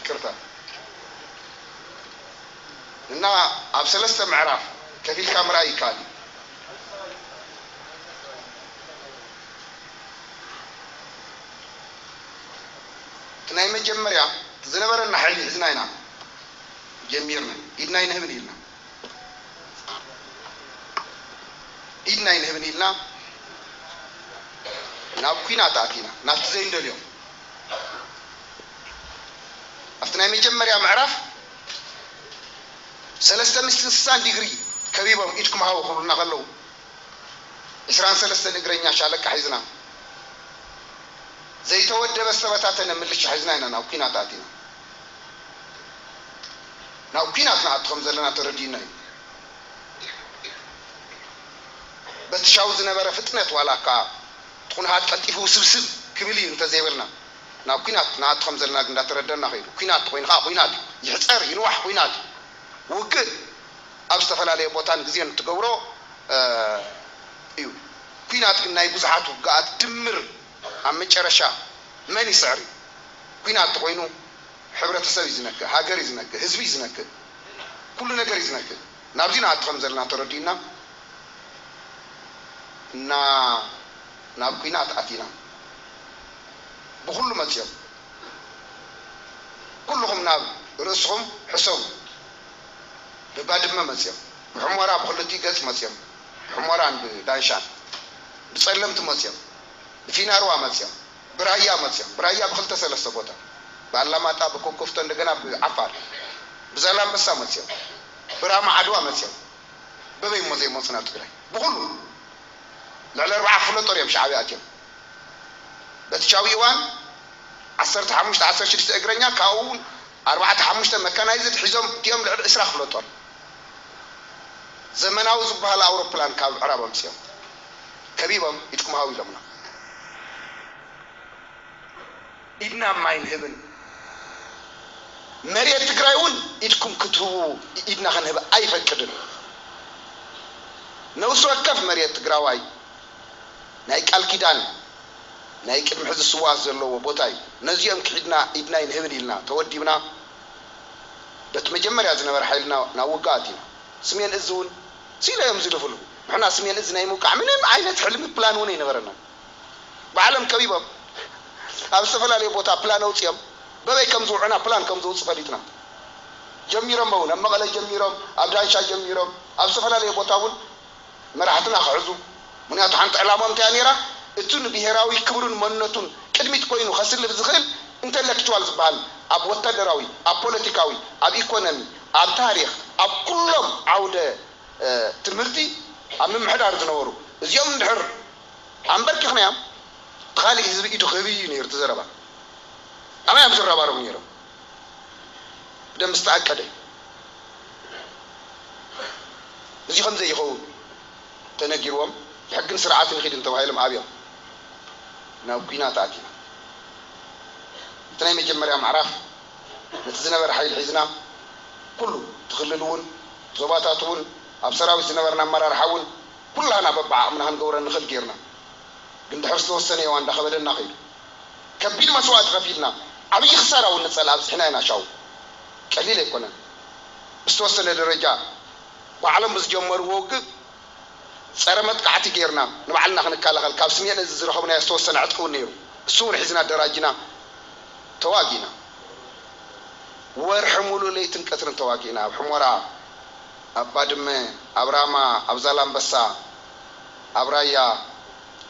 ይቅርታ እና ኣብ ሰለስተ ምዕራፍ ከፊልካ ምርኣይ ይከኣል እዩ። እቲ ናይ መጀመርያ ዝነበረና ሓይሊ ሒዝና ኢና ጀሚርና። ኢድና ኣይንህብን ኢልና ኢድና ኣይንህብን ኢልና ናብ ኲናት ኣቲና ናብቲ ዘይንደልዮ ኣብቲ ናይ መጀመርያ ምዕራፍ ሰለስተ ሚእትን ስሳን ዲግሪ ከቢቦም ኢድኩም ሃቡ ክብሉና ከለዉ ዕስራን ሰለስተን እግረኛ ሻለቃ ሒዝና ዘይተወደበ ዝተበታተነ ምልሻ ሒዝና ኢና ናብ ኲናት ኣቲና። ናብ ኲናት ንኣቱ ከም ዘለና ተረዲእና እዩ። በቲ ሻው ዝነበረ ፍጥነት ዋላ እካ ትኹንሃት ቀልጢፉ ውስብስብ ክብል እዩ እንተዘይበልና ናብ ኲናት ንኣቱ ከም ዘለና ግን እንዳተረደና ከይዱ። ኲናት ኮይኑ ከዓ ኲናት እዩ። ይሕፀር ይንዋሕ ኲናት እዩ። ውግእ ኣብ ዝተፈላለየ ቦታን ግዜን እትገብሮ እዩ። ኲናት ግን ናይ ብዙሓት ውግኣት ድምር ኣብ መጨረሻ መን ይስዕር እዩ። ኲናት ተኮይኑ ሕብረተሰብ እዩ ዝነክእ፣ ሃገር እዩ ዝነክእ፣ ህዝቢ እዩ ዝነክእ፣ ኩሉ ነገር እዩ ዝነክእ። ናብዚ ንኣቱ ከም ዘለና ተረዲእና እና ናብ ኲናት ኣቲና ብኩሉ መፅኦም ኩልኹም ናብ ርእስኹም ሕሰቡ። ብባድመ መፅኦም፣ ብሑመራ ብክልቲኡ ገፅ መፅኦም፣ ብሑመራን ብዳንሻን ብፀለምቲ መፅኦም፣ ብፊናርዋ መፅኦም፣ ብራያ መፅኦም፣ ብራያ ብክልተ ሰለስተ ቦታ ብኣላማጣ ብኮኮፍቶ እንደገና ብዓፋር ብዛላምበሳ መፅኦም፣ ብራማ ዓድዋ መፅኦም። በበይ እሞ ዘይመፁ ናብ ትግራይ ብኩሉ ልዕሊ ኣርባዓ ክፍለ ጦር እዮም ሻዕብያ ኣትዮም። በቲ ሻዊ እዋን ዓሰርተ ሓሙሽተ ዓሰርተ ሽዱሽተ እግረኛ ካብኡ እውን ኣርባዕተ ሓሙሽተ መካናይዝድ ሒዞም እቲኦም ልዕሊ ዕስራ ክፍለ ጦር ዘመናዊ ዝበሃል ኣውሮፕላን ካብ ምዕራብ ኣምፅኦም ከቢቦም ኢድኩም ሃቡ ኢሎምና። ኢድና ማይ ንህብን መሬት ትግራይ እውን ኢድኩም ክትህቡ ኢድና ክንህብ ኣይፈቅድን። ነብሲ ወከፍ መሬት ትግራዋይ ናይ ቃል ኪዳን ናይ ቅድሚ ሕዚ ስዋኣት ዘለዎ ቦታ እዩ። ነዚኦም ክሒድና ኢድና ይንህብን ኢልና ተወዲብና በቲ መጀመርያ ዝነበረ ሓይልና ናብ ውግኣት ኢና። ስሜን እዝ እውን ሲለ እዮም ዝልፍሉ። ንሕና ስሜን እዝ ናይ ምውቃዕ ምንም ዓይነት ሕልሚ ፕላን እውን ኣይነበረናን። ባዕሎም ከቢቦም ኣብ ዝተፈላለየ ቦታ ፕላን ኣውፅኦም በበይ ከም ዝውዕና ፕላን ከም ዘውፅ ፈሊጥና ጀሚሮም እውን ኣብ መቐለ ጀሚሮም ኣብ ዳንሻ ጀሚሮም ኣብ ዝተፈላለየ ቦታ እውን መራሕትና ክሕዙ። ምክንያቱ ሓንቲ ዕላማ እንታይ ነራ? እቱ ንብሄራዊ ክብሩን መንነቱን ቅድሚት ኮይኑ ከስልፍ ዝኽእል ኢንተሌክቹዋል ዝበሃል ኣብ ወታደራዊ ኣብ ፖለቲካዊ ኣብ ኢኮኖሚ ኣብ ታሪክ ኣብ ኩሎም ዓውደ ትምህርቲ ኣብ ምምሕዳር ዝነበሩ እዚኦም እንድሕር ኣንበርኪኽናዮም እቲ ካሊእ ህዝቢ ኢዱ ክህብ እዩ ነይሩ እቲ ዘረባ። ኣባይ እዮም ዝረባረቡ ነይሮም። ብደንብ ዝተኣቀደ እዚ ከም ዘይኸውን ተነጊርዎም ብሕግን ስርዓትን ይኺድ እንተባሂሎም ኣብዮም ናብ ኲናት ኣቲና እቲ ናይ መጀመርያ ምዕራፍ ነቲ ዝነበረ ሓይሊ ሒዝና ኩሉ ትኽልል እውን ዞባታት እውን ኣብ ሰራዊት ዝነበርና ኣመራርሓ እውን ኩላህና በብዓቕምና ክንገብረ ንኽእል ጌርና። ግን ድሕር ዝተወሰነ እዋን እንዳኸበደና ከይዱ። ከቢድ መስዋእቲ ከፊልና ዓብዪ ክሳራ እውን ንፀልእ ኣብፅሕና ኢና። ሻው ቀሊል ኣይኮነን። ብዝተወሰነ ደረጃ ባዕሎም ብዝጀመርዎ ውግእ ፀረ መጥቃዕቲ ጌርና ንባዕልና ክንከላኸል ካብ ስሜን እዚ ዝረኸብናዮ ዝተወሰነ ዕጥቂ እውን ነይሩ። እሱ እውን ሒዝና ኣደራጅና ተዋጊእና። ወርሒ ሙሉእ ለይትን ቀትርን ተዋጊእና ኣብ ሕሞራ ኣብ ባድመ ኣብ ራማ ኣብ ዛላምበሳ ኣብ ራያ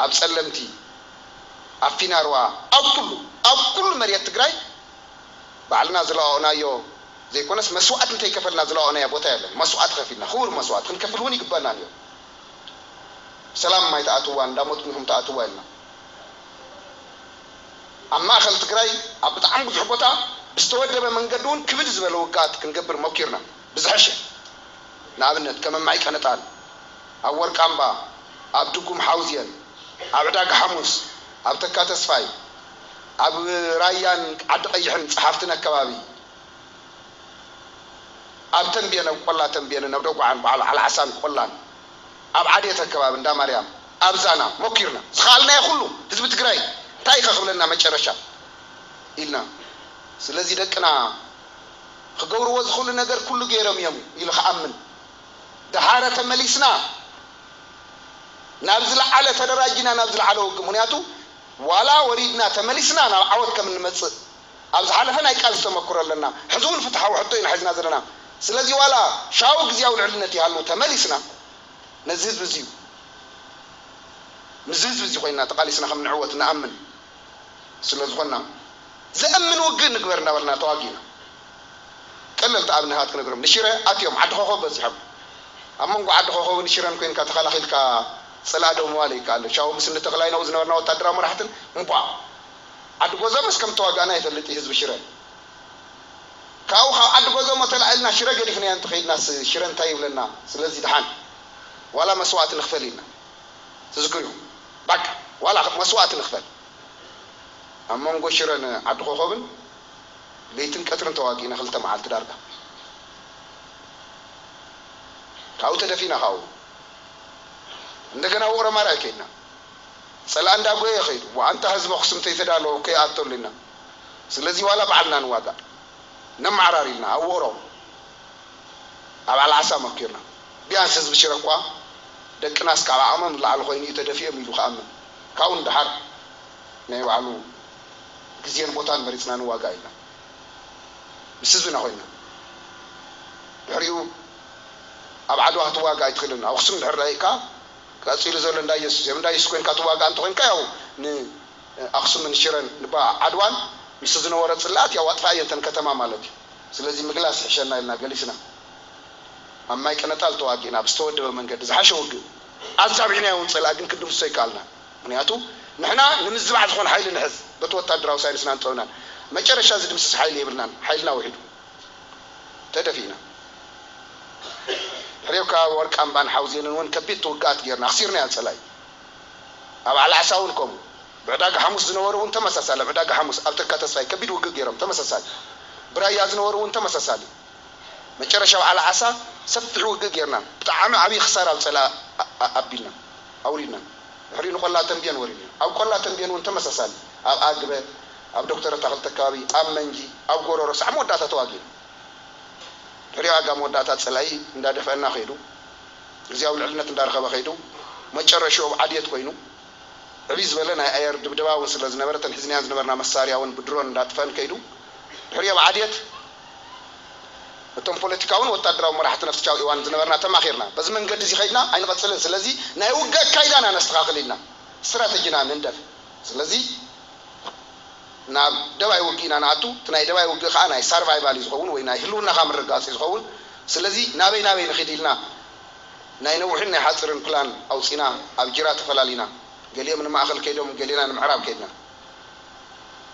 ኣብ ፀለምቲ ኣብ ፊናርዋ ኣብ ኩሉ ኣብ ኩሉ መሬት ትግራይ ባዕልና ዝለዋወጥናዮ ዘይኮነስ መስዋእቲ እንተይከፈልና ዝለዋወጥናዮ ቦታ የለን። መስዋእቲ ከፊልና ክቡር መስዋእቲ ክንከፍል እውን ይግበኣና ነይሩ። ሰላም ማይ ተኣትዋ እንዳሞትኩም ኢኹም ተኣትዋ ኢልና ኣብ ማእኸል ትግራይ ኣብ ብጣዕሚ ብዙሕ ቦታ ብዝተወደበ መንገዲ እውን ክብድ ዝበለ ውግኣት ክንገብር ሞኪርና ብዝሐሸ ንኣብነት ከም ማይ ቀነጣን ኣብ ወርቃምባ ኣብ ድጉም ሓውዝየን ኣብ ዕዳጋ ሓሙስ ኣብ ተካ ተስፋይ ኣብ ራያን ዓዲ ቀይሕን ፀሓፍትን ኣከባቢ ኣብ ተንቤን ኣብ ቆላ ተንቤንን ኣብ ደጉዓን በዓል ዓልዓሳን ቆላን ኣብ ዓዴት ኣከባቢ እንዳ ማርያም ኣብ ዛና ሞኪርና ዝኸኣልናዮ ኩሉ ህዝቢ ትግራይ እንታይ ኢኸ ክብለና መጨረሻ ኢልና ስለዚ ደቅና ክገብርዎ ዝኽእሉ ነገር ኩሉ ገይሮም እዮም ኢሉ ክኣምን፣ ደሓረ ተመሊስና ናብ ዝለዓለ፣ ተደራጂና ናብ ዝለዓለ ውግእ። ምኽንያቱ ዋላ ወሪድና ተመሊስና ናብ ዓወት ከም እንመጽእ ኣብ ዝሓለፈ ናይ ቃልሲ ተመክሮ ኣለና። ሕዚ እውን ፍትሓዊ ሕቶ ኢና ሒዝና ዘለና። ስለዚ ዋላ ሻው ግዝያዊ ልዕልነት ይሃሉ፣ ተመሊስና ነዚ ህዝቢ እዚ እዩ፣ ምስዚ ህዝቢ እዚ ኮይና ተቓሊስና ከም ንዕወት ንኣምን ስለ ዝኾንና፣ ዘእምን ውግእ ንግበር እናበልና ተዋጊእና። ቀለልቲ ኣብነታት ክነግሮም፣ ንሽረ ኣትዮም ዓዲ ኮኸብ በፂሖም። ኣብ መንጎ ዓዲ ኮኸብን ሽረን ኮይንካ ተኸላኺልካ ፅላእ ደው ምባል ይከኣል። ሻው ምስ እንተኽላይ ነኡ ዝነበርና ወታደራዊ መራሕትን እምቧ ዓዲ ጎዛመስ ከም ተዋጋእና ይፈልጥ እዩ ህዝቢ ሽረ። ካብኡ ካብ ዓዲ ጎዛሞ ተላዒልና ሽረ ገዲፍናዮ እንተኸይድናስ ሽረ እንታይ ይብለና? ስለዚ ደሓን ዋላ መስዋእቲ ንኽፈል ኢልና ትዝክር ኢኹም። ባቃ ዋላ መስዋእቲ ንኽፈል። ኣብ መንጎ ሽረን ዓዲ ኮኸብን ለይትን ቀትርን ተዋጊእና ክልተ መዓልቲ ዳርጋ። ካብኡ ተደፊና ካብኡ እንደገና ውቕሮ ማርያም ከይድና ጸላእ እንዳጎየ ኸይዱ። ዋንታ ህዝቢ ኣኽሱም ተይተዳለወ ከይኣተሉ ኢና። ስለዚ ዋላ ባዕልና ንዋጋእ ነመዓራር ኢልና ኣብ ውቕሮ ኣብ ዓልዓሳ መኪርና። ቢያንስ ህዝቢ ሽረ እኳ ደቅናስ ካብ ዓቕሞም ንላዕሊ ኮይኑ እዩ ተደፊኦም ኢሉ ክኣምን። ካብኡ ንደሓር ናይ ባዕሉ ግዜን ቦታን መሪጽና ንዋጋእ ኢልና ምስ ህዝብና ኮይና። ድሕሪኡ ኣብ ዓድዋ ክትዋጋእ ኣይትኽእልን። ኣብ ኣኽሱም ድሕሪ ዳኢካ ቀጺሉ ዘሎ እንዳ ኢየሱስ እዮም። እንዳ ኢየሱስ ኮይንካ ትዋጋእ እንተኾይንካ ያው ንኣኽሱምን ሽረን ንባ ዓድዋን ምስ ዝነበረ ጽላኣት ያው ኣጥፋእዮ እንተን ከተማ ማለት እዩ። ስለዚ ምግላስ ይሕሸና ኢልና ገሊስና። ኣብ ማይ ቀነጣል ተዋጊእና ብዝተወደበ መንገዲ ዝሓሸ ውግእ ኣዛቢዕናዮ እውን ጸላእ ግን ክንድምስሶ ይከኣልና። ምኽንያቱ ንሕና ንምዝባዕ ዝኾነ ሓይሊ ንሕዝ በቲ ወታደራዊ ሳይንስናን ጥበብናን መጨረሻ ዝድምስስ ሓይሊ የብልናን። ሓይልና ውሒዱ ተደፊእና። ድሕሪኡ ከባቢ ወርቃምባን ሓውዜንን እውን ከቢድ ትውግኣት ጌርና ኣኽሲርናዮ ጸላኢ። ኣብ ዓልዓሳ እውን ከምኡ። ብዕዳጋ ሓሙስ ዝነበሩ እውን ተመሳሳሊ። ኣብ ዕዳጋ ሓሙስ ኣብ ተካ ተስፋይ ከቢድ ውግእ ገይሮም ተመሳሳሊ። ብራያ ዝነበሩ እውን ተመሳሳሊ። መጨረሻ ኣብ ዓልዓሳ ሰፊሕ ውግእ ጌርና ብጣዕሚ ዓብዪ ክሳራ ኣብ ጸላኢ ኣቢልና ኣውሪድና። ድሕሪኡ ንቆላ ተንቤን ወሪድና። ኣብ ቆላ ተንቤን እውን ተመሳሳሊ። ኣብ ኣግበ፣ ኣብ ዶክተር ኣታኽልቲ ኣካባቢ፣ ኣብ መንጂ፣ ኣብ ጎሮሮ ሳዕ መወዳእታ ተዋጊእና። ድሕሪኡ ኣጋ መወዳእታ ጸላኢ እንዳደፈአና ከይዱ። ግዝያዊ ልዕልነት እንዳረኸበ ከይዱ። መጨረሻኡ ኣብ ዓድየት ኮይኑ ዕብይ ዝበለ ናይ ኣየር ድብደባ እውን ስለ ዝነበረ እተን ሒዝናያን ዝነበርና መሳርያ እውን ብድሮን እንዳጥፈአን ከይዱ። ድሕሪኡ ኣብ ዓድየት እቶም ፖለቲካውን ወታደራዊ መራሕቲ ነፍስቻው ኢዋን ዝነበርና ተማኺርና በዚ መንገዲ እዚ ከይድና ኣይንቐጽልን። ስለዚ ናይ ውግእ ኣካይዳና ነስተኻኽል ኢልና ስትራተጂና ንንደፍ። ስለዚ ናብ ደባይ ውግእና ንኣቱ። እቲ ናይ ደባይ ውግእ ከዓ ናይ ሳርቫይቫል እዩ ዝኸውን ወይ ናይ ህልውናኻ ምርጋፅ እዩ ዝኸውን። ስለዚ ናበይ ናበይ ንኺድ ኢልና ናይ ነዊሕን ናይ ሓፂርን ፕላን ኣውፂና ኣብ ጅራ ተፈላሊና። ገሊኦም ንማእኸል ከይዶም ገሊና ንምዕራብ ከይድና።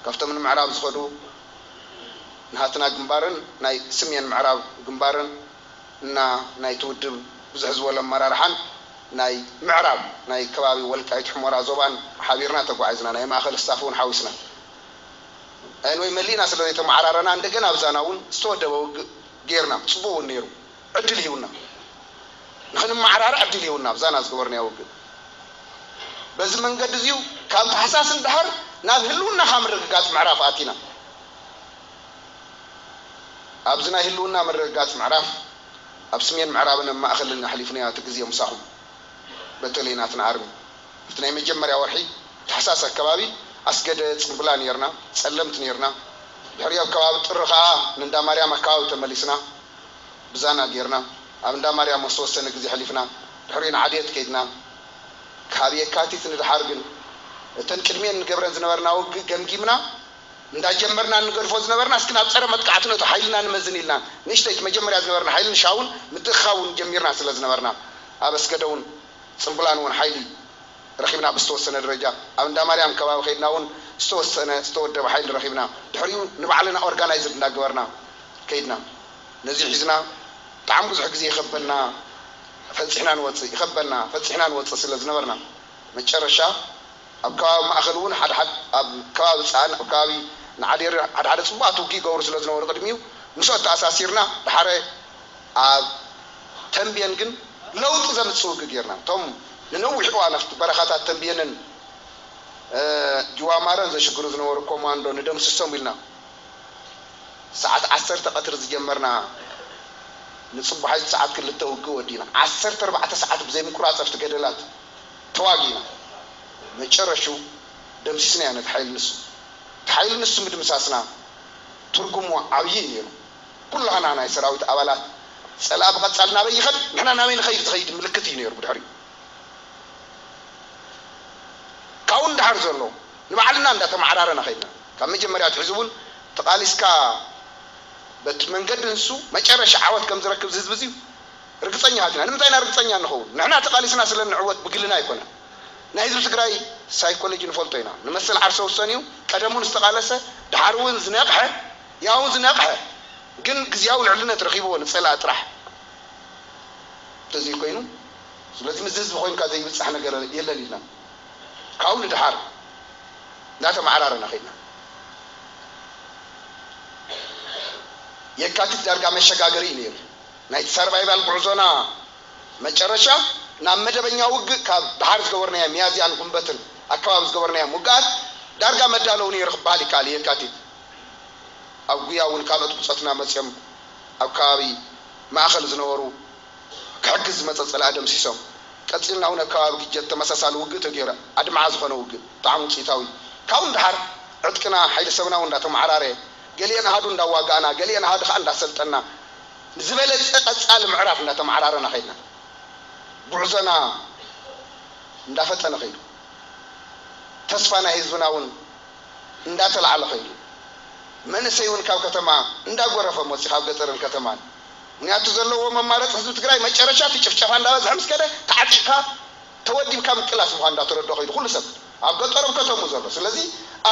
ካብቶም ንምዕራብ ዝኸዱ ናሃትና ግንባርን ናይ ስሜን ምዕራብ ግንባርን እና ናይቲ ውድብ ብዝሕ ዝበሎ ኣመራርሓን ናይ ምዕራብ ናይ ከባቢ ወልቃይት ሑመራ ዞባን ሓቢርና ተጓዒዝና። ናይ ማእኸል ስታፍ እውን ሓዊስና። ኣንወይ መሊእና ስለ ዘይተመዓራረና እንደገና ኣብዛና እውን ዝተወደበ ውግእ ጌርና። ፅቡቅ እውን ነይሩ። ዕድል ሂውና። ንኽንመዓራረ ዕድል ሂውና ኣብዛና ዝገበርናዮ ውግእ። በዚ መንገዲ እዚዩ ካብ ታሕሳስ ንደሓር ናብ ህልውናኻ ምርግጋፅ ምዕራፍ ኣቲና። ኣብዚ ናይ ህልውና ምርግጋፅ ምዕራፍ ኣብ ስሜን ምዕራብን ኣብ ማእኸልን ኣሕሊፍናዮ እቲ ግዜ ምሳኹም። በተለይ ናትና ኣርሚ ኣብቲ ናይ መጀመርያ ወርሒ ታሕሳስ ኣከባቢ ኣስገደ ፅምብላ ነይርና፣ ፀለምቲ ነይርና። ድሕሪኡ ኣብ ከባቢ ጥሪ ከዓ ንእንዳ ማርያም ኣከባቢ ተመሊስና ብዛና ጌርና ኣብ እንዳ ማርያም ዝተወሰነ ግዜ ኣሕሊፍና። ድሕሪኡ ንዓድየት ከይድና። ካብ የካቲት ንደሓር ግን እተን ቅድሚኤን ንገብረን ዝነበርና ውግእ ገምጊምና እንዳጀመርና እንገድፎ ዝነበርና እስኪ ናብ ፀረ መጥቃዕቲ ነእቶ ሓይልና ንመዝን ኢልና ንእሽተይ እቲ መጀመርያ ዝነበርና ሓይሊ ንሻውን ምትእኻውን ጀሚርና ስለ ዝነበርና ኣብ ኣስገደ እውን ፅምብላን እውን ሓይሊ ረኺብና ብዝተወሰነ ደረጃ ኣብ እንዳ ማርያም ከባቢ ከይድና እውን ዝተወሰነ ዝተወደበ ሓይሊ ረኺብና ድሕሪኡ ንባዕልና ኦርጋናይዝድ እንዳገበርና ከይድና ነዚ ሒዝና ብጣዕሚ ብዙሕ ግዜ ይኸበና ፈፂሕና ንወፅእ ይኸበና ፈፂሕና ንወፅእ ስለ ዝነበርና መጨረሻ ኣብ ከባቢ ማእኸል እውን ሓደ ሓደ ኣብ ከባቢ ፃን ኣብ ከባቢ ንዓዴር ሓደ ሓደ ፅቡቃት ውግእ ይገብሩ ስለ ዝነበሩ ቅድሚኡ ምስኦ ተኣሳሲርና ደሓረ ኣብ ተንቤን ግን ለውጢ ዘምፅእ ውግእ ጌርና እቶም ንነዊሕ እዋን ኣብቲ በረኻታት ተንቤንን ጅዋማረን ዘሽግሩ ዝነበሩ ኮማንዶ ንደምስሶም ኢልና ሰዓት ዓሰርተ ቀትሪ ዝጀመርና ንጽቡሓይ ሰዓት ክልተ ውግእ ወዲእና ዓሰርተ ኣርባዕተ ሰዓት ብዘይ ምቁራጽ ኣብቲ ገደላት ተዋጊእና መጨረሹ ደምሲስናዮ ነቲ ሓይሊ ንሱ። እቲ ሓይሊ ንሱ ምድምሳስና ትርጉሙ ዓብዪ እዩ ነይሩ። ኩላህና ናይ ሰራዊት ኣባላት ጸላኢ ብቐጻሊ ናበይ ይኸድ ንሕና ናበይ ንኸይድ ዝኸይድ ምልክት እዩ ነይሩ ብድሕሪኡ። ካብኡ ንደሓር ዘሎ ንባዕልና እንዳተመዓራረና ኸይድና ካብ መጀመርያ ኣትሒዙ እውን ተቓሊስካ በቲ መንገዲ ንሱ መጨረሻ ዓወት ከም ዝረክብ ዝህዝቢ እዚ ርግፀኛታት ኢና። ንምንታይ ኢና ርግፀኛ እንኸውን? ንሕና ተቓሊስና ስለ እንዕወት ብግልና ኣይኮነን። ናይ ህዝቢ ትግራይ ሳይኮሎጂ ንፈልጦ ኢና። ንመሰል ዓርሰ ውሰን እዩ። ቀደም እውን ዝተቓለሰ፣ ድሓር እውን ዝነቕሐ፣ ያው ዝነቕሐ ግን ግዝያዊ ልዕልነት ረኺብዎ ንፀላእ ጥራሕ እንተዘይኮይኑ፣ ስለዚ ምስ ህዝቢ ኮይንካ ዘይብፃሕ ነገር የለን ኢልና ካብኡ ንድሓር እናተመዓራረና ከይድና የካቲት ዳርጋ መሸጋገሪ እዩ ነይሩ። ናይቲ ሰርቫይቫል ጉዕዞና መጨረሻ ናብ መደበኛ ውግእ ካብ ደሓር ዝገበርናዮ ሚያዝያን ጉንበትን ኣከባቢ ዝገበርናዮም ውግኣት ዳርጋ መዳለዊ ነይሩ ክበሃል ይከኣል እዩ። የካቲት ኣብ ጉያ እውን ካልኦት ብፆትና መፅዮም ኣብ ከባቢ ማእኸል ዝነበሩ ክሕግዝ ዝመፀ ፀላኢ ደምሲሶም። ቀፂልና እውን ኣብ ከባቢ ግጀት ተመሳሳሊ ውግእ ተገይሩ። ኣድማዒ ዝኾነ ውግእ፣ ብጣዕሚ ውፅኢታዊ። ካብኡ ንደሓር ዕጥቅና ሓይሊ ሰብና እውን እንዳተመዓራረየ፣ ገሊአን ኣሃዱ እንዳዋጋእና፣ ገሊአን ኣሃዱ ከዓ እንዳሰልጠና፣ ንዝበለፀ ቀፃሊ ምዕራፍ እንዳተመዓራረና ከይድና። ጉዕዞና እንዳፈጠነ ከይዱ። ተስፋ ናይ ህዝብና እውን እንዳተላዕለ ከይዱ። መንእሰይ እውን ካብ ከተማ እንዳጎረፈ መፂ ካብ ገጠርን ከተማን። ምክንያቱ ዘለዎ መማረፂ ህዝቢ ትግራይ መጨረሻ እቲ ጭፍጨፋ እንዳበዝሐ ምስ ከደ ተዓጢቕካ ተወዲብካ ምቅላስ ምኳን እንዳተረድኦ ከይዱ ኩሉ ሰብ ኣብ ገጠሮም ከተሙ ዘሎ። ስለዚ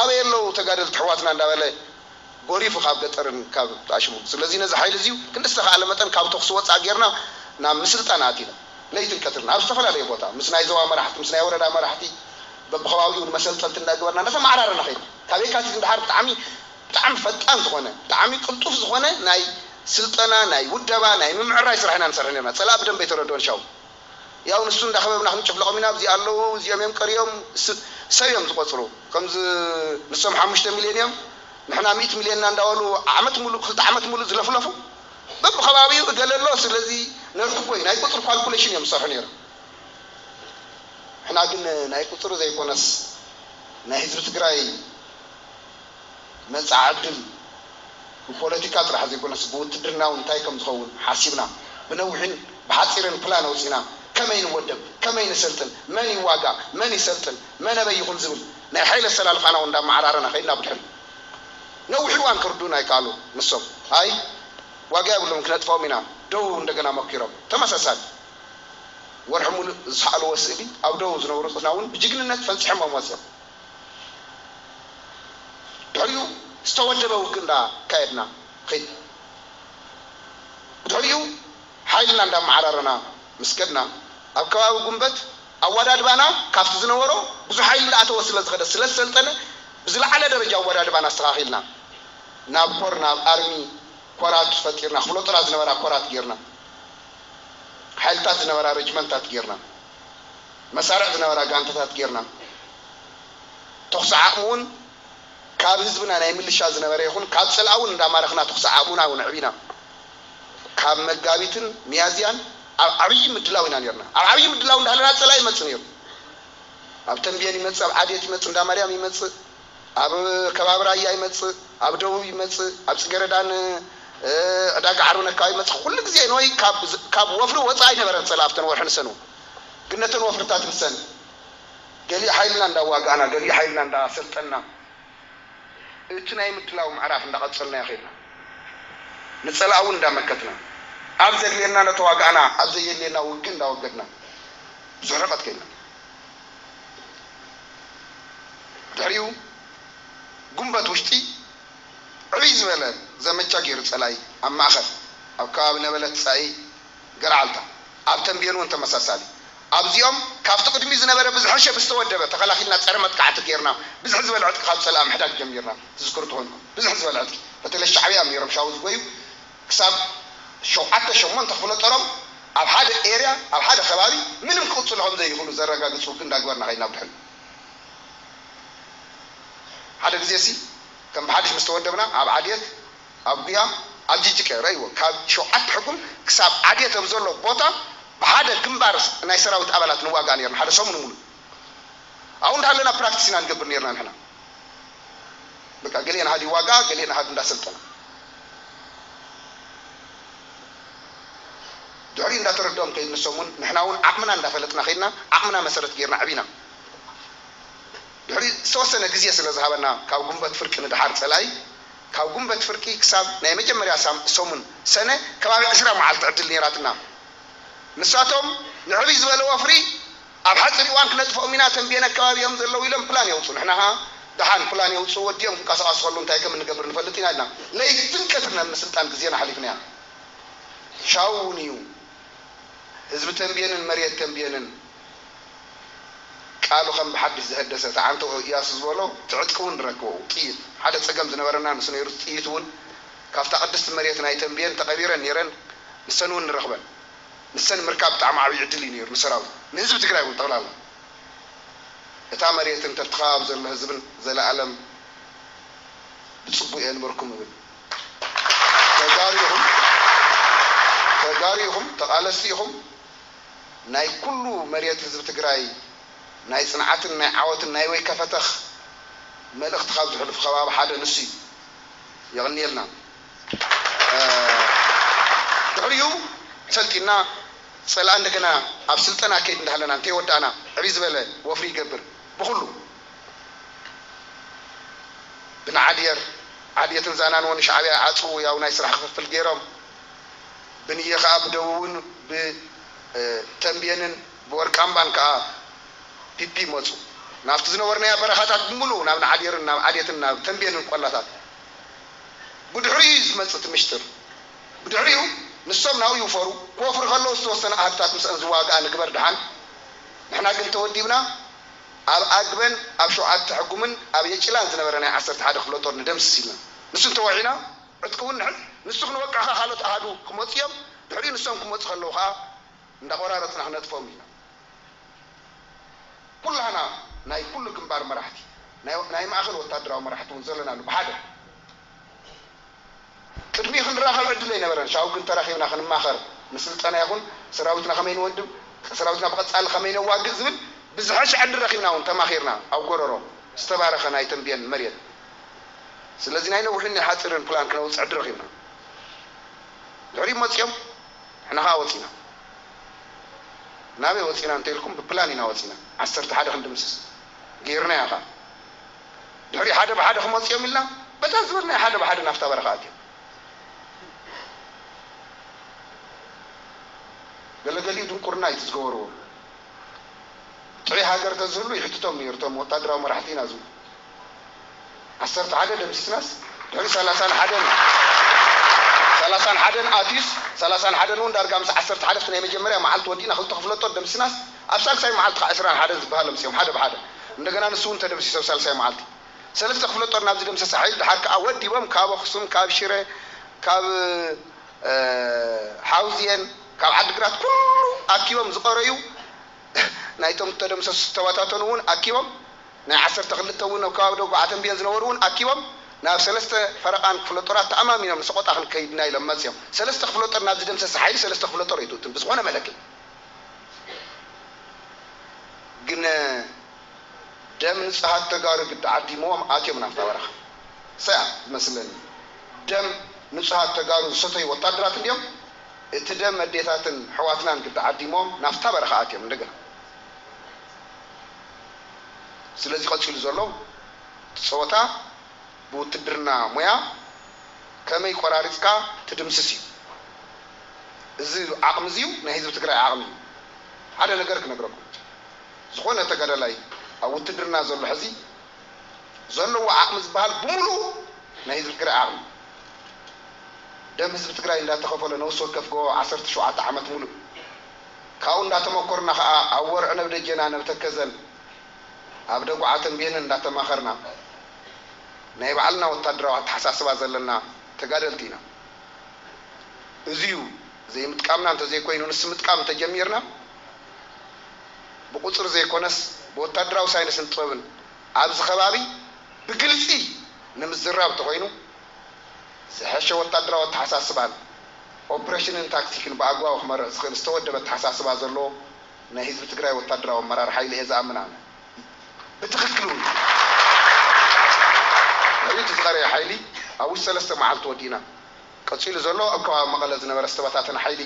ኣበይ ኣለዉ ተጋደልቲ ኣሕዋትና እንዳበለ ጎሪፉ ካብ ገጠርን ካብ ተኣሽሙ። ስለዚ ነዚ ሓይሊ እዚዩ ክንዲ ዝተኻእለ መጠን ካብ ተኩሲ ወፃእ ጌርና ናብ ምስልጣን ኣቲና ለይትን ቀትርን ኣብ ዝተፈላለየ ቦታ ምስ ናይ ዞባ መራሕቲ ምስ ናይ ወረዳ መራሕቲ በብከባቢኡ ንመሰልጠንቲ እንዳገበርና እንዳተመዓራረና ከይድና ካብ የካቲት ንደሓር ብጣዕሚ ብጣዕሚ ፈጣን ዝኾነ ብጣዕሚ ቅልጡፍ ዝኾነ ናይ ስልጠና ናይ ውደባ ናይ ምምዕራይ ስራሕ ኢና ንሰርሕ ነርና። ፀላእ ብደንበ ኣይተረድኦን ሻው ያው ንሱ እንዳኸበብና ክንጭፍልቖም ኢና። ኣብዚ ኣለዉ እዚኦም እዮም ቀሪዮም ሰብ እዮም ዝቆፅሩ። ከምዚ ንሶም ሓሙሽተ ሚልዮን እዮም ንሕና ሚእቲ ሚልዮንና እንዳበሉ ዓመት ሙሉእ ክልተ ዓመት ሙሉእ ዝለፍለፉ በብኸባቢኡ እገለ ኣሎ። ስለዚ ነርክቦ እዩ ናይ ቁፅሪ ካልኩሌሽን እዮም ዝሰርሑ ነይሮም። ንሕና ግን ናይ ቁፅሪ ዘይኮነስ ናይ ህዝቢ ትግራይ መፃኢ ዕድል ብፖለቲካ ጥራሕ ዘይኮነስ ብውትድርና እውን እንታይ ከም ዝኸውን ሓሲብና ብነዊሕን ብሓፂርን ፕላን ኣውፂና ከመይ ንወደብ፣ ከመይ ንሰልጥን፣ መን ይዋጋእ፣ መን ይሰልጥን፣ መን ኣበይ ይኹን ዝብል ናይ ሓይሊ ኣሰላልፋና እውን እንዳመዓራረና ከይድና ብድሕሪ ነዊሕ እዋን ክርዱና ኣይከኣሉ ንሶም ኣይ ዋጋ የብሎም ክነጥፍኦም ኢና ደው እንደገና መኪሮም ተመሳሳሊ ወርሒ ሙሉእ ዝሰኣልዎ ስእሊ ኣብ ደቡብ ዝነብሩ ህዝብና እውን ብጅግንነት ፈንፂሖም መፅኦም ድሕሪኡ ዝተወደበ ውግእ እንዳካየድና ከይድ ድሕሪኡ ሓይልና እንዳመዓራረና ምስ ከድና ኣብ ከባቢ ጉንበት ኣወዳድባና ካብቲ ዝነበሮ ብዙሕ ሓይሊ እንዳኣተወ ስለ ዝኸደ ስለ ዝሰልጠነ ብዝለዓለ ደረጃ ኣወዳድባና ኣስተኻኺልና ናብ ኮር ናብ ኣርሚ ኮራት ፈጢርና ክፍለ ጦራት ዝነበራ ኮራት ጌርና ሓይልታት ዝነበራ ረጅመንታት ጌርና መሳርዕ ዝነበራ ጋንታታት ጌርና ተኹሲ ዓቕሚ እውን ካብ ህዝብና ናይ ምልሻ ዝነበረ ይኹን ካብ ፀላእ እውን እንዳማረኽና ተኹሲ ዓቕሙና እውን ኣዕቢና ካብ መጋቢትን ሚያዝያን ኣብ ዓብዪ ምድላው ኢና ኔርና። ኣብ ዓብዪ ምድላው እንዳሃለና ፀላኢ ይመፅእ ነይሩ። ኣብ ተንቤን ይመፅእ፣ ኣብ ዓዴት ይመፅእ፣ እንዳ ማርያም ይመፅእ፣ ኣብ ከባቢ ራያ ይመፅእ፣ ኣብ ደቡብ ይመፅእ፣ ኣብ ፅገረዳን ዕዳጋ ዓርብን ኣካባቢ ይመፅእ። ኩሉ ግዜ ንወይ ካብ ወፍሪ ወፃኢ ኣይነበረን ፀላኢ ኣብተን ወርሒ ንሰን እውን። ግን ነተን ወፍርታት ንሰን ገሊኡ ሓይልና እንዳዋጋእና፣ ገሊኡ ሓይልና እንዳሰልጠንና፣ እቲ ናይ ምድላው ምዕራፍ እንዳቐጸልናዮ ኸድና፣ ንጸላእ እውን እንዳመከትና፣ ኣብ ዘድልየና እንዳተዋጋእና፣ ኣብ ዘየድልየና ውግእ እንዳወገድና ብዙሕ ርሕቐት ከድና። ድሕሪኡ ጉንበት ውሽጢ ዕብይ ዝበለ ዘመቻ ገይሩ ጸላኢ ኣብ ማእኸል ኣብ ከባቢ ነበለት ጻኢ ገርዓልታ ኣብ ተንቤን እውን ተመሳሳሊ ኣብዚኦም ካብቲ ቅድሚ ዝነበረ ብዝሐሸ ብዝተወደበ ተኸላኺልና ፀረ መጥቃዕቲ ጌርና ብዝሕ ዝበለ ዕጥቂ ካብ ፀላኢ ምሕዳግ ጀሚርና ትዝክሩ ትኾንኩም ብዝሕ ዝበለ ዕጥቂ በተለይ ሻዕብያ እዮም ነይሮም ሻው ዝጎዩ ክሳብ ሸውዓተ ሸሞንተ ክፍለ ጦሮም ኣብ ሓደ ኤርያ ኣብ ሓደ ከባቢ ምንም ክቕፅሉ ከም ዘይኽእሉ ዘረጋግፅ ውግእ እንዳግበርና ከይድና ብድሕሪ ሓደ ግዜ ሲ ከም ብሓድሽ ምስ ተወደብና ኣብ ዓድየት ኣብ ጉያ ኣብ ጅጅቀ ረእይዎ፣ ካብ ሸውዓተ ሕጉም ክሳብ ዓዴት ኣብ ዘሎ ቦታ ብሓደ ግንባር ናይ ሰራዊት ኣባላት ንዋጋእ ነርና፣ ሓደ ሰሙን ሙሉ። ኣብኡ እንዳሃለና ፕራክቲስ ኢና ንገብር ነርና ንሕና። በቃ ገሊኤን ሃዲ ዋጋ፣ ገሊኤን ሃዲ እንዳሰልጠና። ድሕሪ እንዳተረድኦም ከይድ ንሶም እውን ንሕና እውን ዓቕምና እንዳፈለጥና ከይድና፣ ዓቕምና መሰረት ገይርና ዕቢና። ድሕሪ ዝተወሰነ ግዜ ስለ ዝሃበና፣ ካብ ጉንበት ፍርቂ ንደሓር ጸላኢ፣ ካብ ጉንበት ፍርቂ ክሳብ ናይ መጀመርያ ሳም-፣ ሰሙን ሰነ ከባቢ ዕስራ መዓልቲ ዕድል ነይራትና። ንሳቶም ንዕብይ ዝበለ ወፍሪ ኣብ ሓጺር እዋን ክነጥፍኦም ኢና፣ ተንቤን ኣከባቢ እዮም ዘለዉ ኢሎም ፕላን የውጹ። ንሕና ኸኣ ደሓን ፕላን የውጹ፣ ወዲኦም ክንቀሳቐሱ ከለዉ እንታይ ከም እንገብር ንፈልጥ ኢና ኢልና። ለይትን ቀትርን ኣብ ምስልጣን ግዜና ኣሕሊፍናያ። ሻው እውን እዩ። ህዝቢ ተንቤንን መሬት ተንቤንን ቃሉ ከም ብሓድሽ ዝሀደሰ፣ እቲ ዓንተው እያሱ ዝበሎ፣ እቲ ዕጥቂ እውን ንረክቦ፣ ጥይት። ሓደ ጸገም ዝነበረና ንሱ ነይሩ፣ ጥይት እውን ካብታ ቅድስቲ መሬት ናይ ተንቤን ተቐቢረን ነይረን፣ ንሰን እውን ንረኽበን። ንሰን ምርካብ ብጣዕሚ ዓብዪ ዕድል እዩ ነይሩ ንሰራዊት፣ ንህዝቢ ትግራይ እውን ጠቕላላ። እታ መሬትን ተብቲ ከባቢ ዘሎ ህዝብን ዘለኣለም ብጽቡቕ የንብርኩም እብል። ተጋሩ ኢኹም፣ ተጋሩ ኢኹም፣ ተቓለስቲ ኢኹም። ናይ ኩሉ መሬት ህዝቢ ትግራይ ናይ ጽንዓትን ናይ ዓወትን ናይ ወይከፈተኽ መልእኽቲ ካብ ዝሕልፉ ከባቢ ሓደ ንሱ እዩ። የቕንየልና። እ፣ ድሕሪኡ ሰልጢና ጸላኢ እንደገና ኣብ ስልጠና ከይድ እንዳሃለና እንተይወዳእና ዕብይ ዝበለ ወፍሪ ይገብር ብኹሉ ብንዓድየር ዓድየትን ዛናን እውን ሻዕብያ ዓጽዉ ያው ናይ ስራሕ ክፍፍል ገይሮም ብንየ ኸኣ ብደቡብን ብተንቤንን ብወርቃምባን ከኣ ፒፒ መጹ። ናብቲ ዝነበርናዮ በረኻታት ብምሉኡ ናብ ንዓድየርን ናብ ዓድየትን ናብ ተንቤንን ቆላታት ብድሕሪኡ እዩ ዝመጽእ እቲ ምሽጥር። ብድሕሪኡ ንሶም ናብኡ ይውፈሩ። ክወፍሩ ከለዉ ዝተወሰነ ኣሃዱታት ምስአን ዝዋግኣ ንግበር ደሓን። ንሕና ግን ተወዲብና ኣብ ኣግበን ኣብ ሸውዓተ ሕጉምን ኣብ የጭላን ዝነበረ ናይ ዓሰርተ ሓደ ክፍለ ጦር ንደምስስ ኢልና። ንሱ እንተወዒና ዕጥቂ እውን ንሕዝ። ንሱ ክንወቅዕ ኸኣ ካልኦት ኣሃዱ ክመጹ እዮም። ድሕሪኡ ንሶም ክመጹ ከለዉ ኸኣ እንዳቖራረጽና ክነጥፍኦም ኢና። ኩላህና ናይ ኩሉ ግንባር መራሕቲ፣ ናይ፣ ናይ ማእኸል ወታደራዊ መራሕቲ እውን ዘለናሉ ብሓደ ቅድሚኡ ክንራኸብ ዕድል ኣይነበረን። ሻው ግን ተራኺብና ክንማኸር፣ ንስልጠና ይኹን ሰራዊትና ከመይ ንወድብ፣ ሰራዊትና ብቐጻሊ ከመይ ነዋግእ ዝብል ብዝሐሸ ዕድል ረኺብና እውን ተማኺርና ኣብ ጎረሮ ዝተባረኸ ናይ ተንቤን መሬት። ስለዚ ናይ ነዊሕን ናይ ሓጺርን ፕላን ክነውጽእ ዕድል ረኺብና። ድሕሪኡ መጺኦም ንሕና ኸኣ ወጺና። ናበይ ወጺና እንተ ኢልኩም ብፕላን ኢና ወጺና። ዓሰርተ ሓደ ክንድምስስ ገይርናዮ ኸኣ። ድሕሪ ሓደ ብሓደ ክመጽኦም ኢልና በታ ዝበልናዮ ሓደ ብሓደ ናብታ በረኻ ኣትዮም። ገለገሊኡ ድንቁርና እዩ እቲ ዝገበርዎ። ጥዑይ ሃገር ተዝህሉ ይሕትቶም ነይሩ እቶም ወታደራዊ መራሕቲ ኢና ዝብሉ። ዓሰርተ ሓደ ደምሲስናስ ድሕሪ ሰላሳን ሓደን ሰላሳን ሓደን ኣትዩስ ሰላሳን ሓደን እውን ዳርጋ ምስ ዓሰርተ ሓደ ናይ መጀመርያ መዓልቲ ወዲእና ክልተ ክፍለ ጦር ደምሲስናስ ኣብ ሳልሳይ መዓልቲ ከዓ ዕስራን ሓደን ዝበሃል ኣምፅኦም ሓደ ብሓደ እንደገና ንሱ እውን ተደምሲሱ ኣብ ሳልሳይ መዓልቲ ሰለስተ ክፍለ ጦር ናብዚ ደምሰሰ ሓይል ድሓር ከዓ ወዲቦም ካብ ኣክሱም ካብ ሽረ ካብ ሓውዝየን ካብ ዓድግራት ኩሉ ኣኪቦም ዝቐረዩ ናይቶም ተደምሰሱ ዝተበታተኑ እውን ኣኪቦም ናይ ዓሰርተ ክልተ እውን ኣብ ከባቢ ደጉዓ ተንቤን ዝነበሩ እውን ኣኪቦም ናብ ሰለስተ ፈረቓን ክፍለ ጦራት ተኣማሚኖም ንሰቆጣ ክንከይድና ኢሎም መፅዮም። ሰለስተ ክፍለ ጦር ናብዚ ደምሰሰ ሓይሊ ሰለስተ ክፍለ ጦር ኣይትእቱን ብዝኾነ መለክዒ። ግን ደም ንፁሃት ተጋሩ ግዲ ዓዲምዎም ኣትዮም ናብታ በረኻ። ሰያ ዝመስለኒ ደም ንፁሃት ተጋሩ ዝሰተዩ ወታደራት እንዲዮም። እቲ ደም ኣዴታትን ኣሕዋትናን ግዲ ዓዲምዎም ናብታ በረኻ ኣትዮም እንደገና። ስለዚ ቀፂሉ ዘሎ እቲ ፀወታ ብውትድርና ሙያ ከመይ ቆራሪፅካ ትድምስስ እዩ። እዚ ዓቕሚ እዚዩ ናይ ህዝቢ ትግራይ ዓቕሚ እዩ። ሓደ ነገር ክነግረኩም፣ ዝኾነ ተጋዳላይ ኣብ ውትድርና ዘሎ ሕዚ ዘለዎ ዓቕሚ ዝበሃል ብምሉኡ ናይ ህዝቢ ትግራይ ዓቕሚ። ደም ህዝቢ ትግራይ እንዳተኸፈሎ ነብሲ ወከፍ ጎቦ ዓሰርተ ሸውዓተ ዓመት ሙሉእ ካብኡ እንዳተመኮርና ከዓ ኣብ ወርዕን ኣብ ደጀናን ኣብ ተከዘን ኣብ ደጉዓ ተንቤንን እንዳተማኸርና ናይ ባዕልና ወታደራዊ ኣተሓሳስባ ዘለና ተጋደልቲ ኢና። እዚዩ ዘይምጥቃምና እንተዘይኮይኑ ንሱ ምጥቃም እንተጀሚርና ብቁፅሪ ዘይኮነስ ብወታደራዊ ሳይንስን ጥበብን ኣብዚ ከባቢ ብግልፂ ንምዝራብ እንተኾይኑ ዝሐሸ ወታደራዊ ኣተሓሳስባን ኦፕሬሽንን ታክቲክን ብኣግባቡ ክመርሕ ዝኽእል ዝተወደበ ኣተሓሳስባ ዘለዎ ናይ ህዝቢ ትግራይ ወታደራዊ ኣመራርሓ ኢለ እየ ዝኣምን ኣነ። ብትኽክል እውን እዩ። ሕሪቱ ዝቐረየ ሓይሊ ኣብ ውሽጢ ሰለስተ መዓልቲ ወዲእና። ቀፂሉ ዘሎ ኣብ ከባቢ መቐለ ዝነበረ ዝተበታተነ ሓይሊ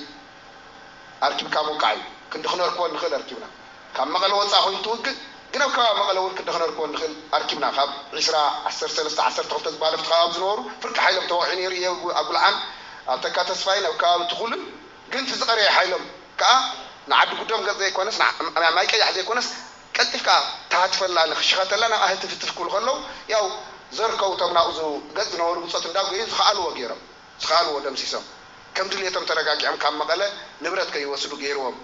ኣርኪብካ ምውቃዕ እዩ። ክንዲ ክነርክቦ ንኽእል ኣርኪብና። ካብ መቐለ ወፃእ ኮይኑ ትውግእ፣ ግን ኣብ ከባቢ መቐለ እውን ክንዲ ክነርክቦ ንኽእል ኣርኪብና። ካብ ዒስራ፣ ዓሰርተ ሰለስተ፣ ዓሰርተ ክልተ ዝበሃለ ኣብቲ ከባቢ ዝነበሩ ፍርቂ ሓይሎም ተወቒዑ ነይሩ እዩ ኣብ ጉልዓን ኣብ ተካ ተስፋይን ኣብ ከባቢ ትኹልን። ግን እቲ ዝቐረየ ሓይሎም ከዓ ንዓዲ ጉዶም ገፅ ዘይኮነስ፣ ንዓ-፣ ማይ ቀያሕ ዘይኮነስ ቀልጢፍካ ትሃትፈላ ንኽሽኸተላ ናብ ኣህትፍትፍ ክብሉ ከለዉ ያው ዘርከቡ እቶም ናብኡ ገፅ ዝነበሩ ብፆት እንዳጎዩ ዝኸኣልዎ ገይሮም። ዝኸኣልዎ ደምሲሶም፣ ከም ድሌቶም ተረጋጊዖም ካብ መቐለ ንብረት ከይወስዱ ገይርዎም።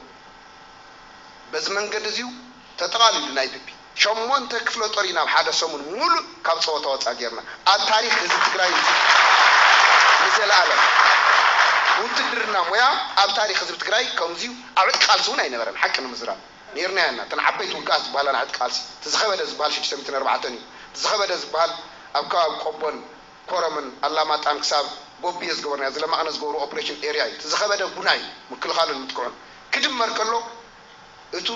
በዚ መንገዲ እዚዩ ተጠቓሊሉ ናይ ፒፒ። ሸሞንተ ክፍለ ጦር ኢና ኣብ ሓደ ሰሙን ሙሉእ ካብ ፀወታ ወፃ ገይርና። ኣብ ታሪኽ ህዝቢ ትግራይ እዚ ንዘለኣለም ውትድርና ሙያ ኣብ ታሪኽ ህዝቢ ትግራይ ከምዚዩ ኣብ ዕጥቂ ቃልሲ እውን ኣይነበረን። ሓቂ ንምዝራብ ነይርና ኢና። እተን ዓበይቲ ውግኣት ዝበሃላ ናይ ዕጥቂ ቃልሲ፣ እቲ ዝኸበደ ዝበሃል ሽዱሽተ ሚእትን ኣርባዕተን እዩ። እቲ ዝኸበደ ዝበሃል ኣብ ከባቢ ቆቦን ኮረምን ኣላማጣን ክሳብ ጎብየ ዝገበርናዮ ዝለማቕነ ዝገብሩ ኦፕሬሽን ኤርያ እዩ። እቲ ዝኸበደ ጉናይ ምክልኻሉን ምጥቅዑን ክድመር ከሎ እቱ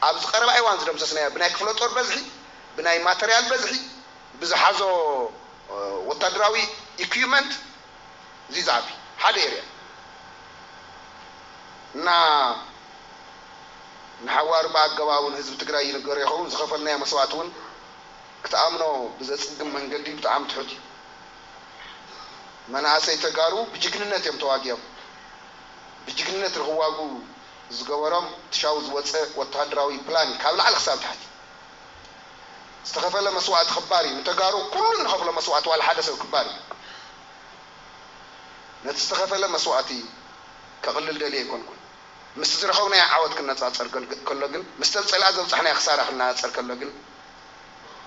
ኣብዚ ቀረባ እዋን ዝደምሰስናዮ ብናይ ክፍለ ጦር በዝሒ፣ ብናይ ማተርያል በዝሒ፣ ብዝሓዞ ወታደራዊ ኢኩመንት እዚ ዝዓቢ ሓደ ኤርያ እና ንሓዋሩ ብኣገባቡ ንህዝቢ ትግራይ ይንገሮ ይኸውን። ዝኸፈልናዮ መስዋእቲ እውን ክትኣምኖ ብዘፅግም መንገዲ ብጣዕሚ ትሑት እዩ። መናእሰይ ተጋሩ ብጅግንነት እዮም ተዋጊኦም። ብጅግንነት ንኽዋጉ ዝገበሮም ትሻው ዝወፀ ወተሃደራዊ ፕላን እዩ ካብ ላዕሊ ክሳብ ታሕቲ። ዝተኸፈለ መስዋእቲ ክባር እዩ። ንተጋሩ ኩሉ ንኸፍሎ መስዋእቲ ዋላ ሓደ ሰብ ክባር እዩ። ነቲ ዝተኸፈለ መስዋእቲ ከቕልል ደልየ ኣይኮንኩን። ምስቲ ዝረኸብናዮ ዓወት ክነፃፀር ከሎ ግን፣ ምስቲ ኣብ ፀላኢ ዘብፃሕናዮ ክሳራ ክነፃፀር ከሎ ግን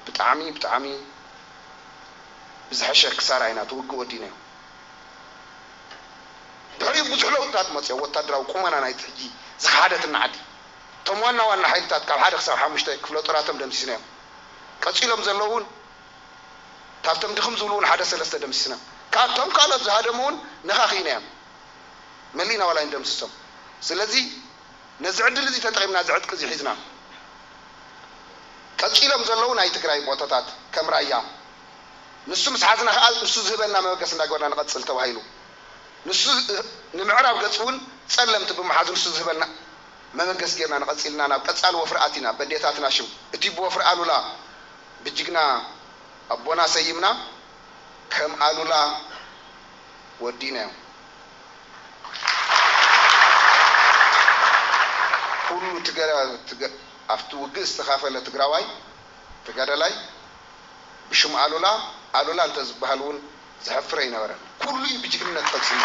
ብጣዕሚ ብጣዕሚ ብዝሐሸ ክሳራ ኢና እቲ ውግእ ወዲእናዮ። ድሕሪኡ ብዙሕ ለውጥታት መፅኦ። ወታደራዊ ቁመና ናይቲ ሕጂ ዝኸሓደትና ዓዲ፣ እቶም ዋና ዋና ሓይልታት ካብ ሓደ ክሳብ ሓሙሽተ ክፍለ ጦራቶም ደምሲስናዮም። ቀፂሎም ዘለዉ እውን ካብቶም ድኽም ዝብሉ እውን ሓደ ሰለስተ ደምሲስና፣ ካብቶም ካልኦት ዝሃደሙ እውን ነኻኺእናዮም። መሊእና ዋላ ኣይንደምስሶም። ስለዚ ነዚ ዕድል እዚ ተጠቒምና፣ እዚ ዕጥቂ እዚ ሒዝና፣ ቀፂሎም ዘለዉ ናይ ትግራይ ቦታታት ከም ራያ፣ ንሱ ምስ ሓዝና ከዓ ንሱ ዝህበና መበገሲ እንዳገበርና ንቐፅል ተባሂሉ። ንሱ ዝ-፣ ንምዕራብ ገፅ እውን ፀለምቲ ብምሓዝ ንሱ ዝህበና መበገሲ ጌርና ንቐፂልና ናብ ቀፃሊ ወፍሪ ኣቲና በዴታትና ሽም እቲ ብወፍሪ ኣሉላ ብጅግና ኣቦና ሰይምና ከም ኣሉላ ወዲናዮም። ኩሉ ትገ-፣ ትገ-፣ ኣብቲ ውግእ ዝተኻፈለ ትግራዋይ ተጋዳላይ ብሽም ኣሉላ፣ ኣሉላ እንተዝበሃል እውን ዘሕፍር ኣይነበረን። ኩሉ እዩ ብጅግንነት ፈፂሙ።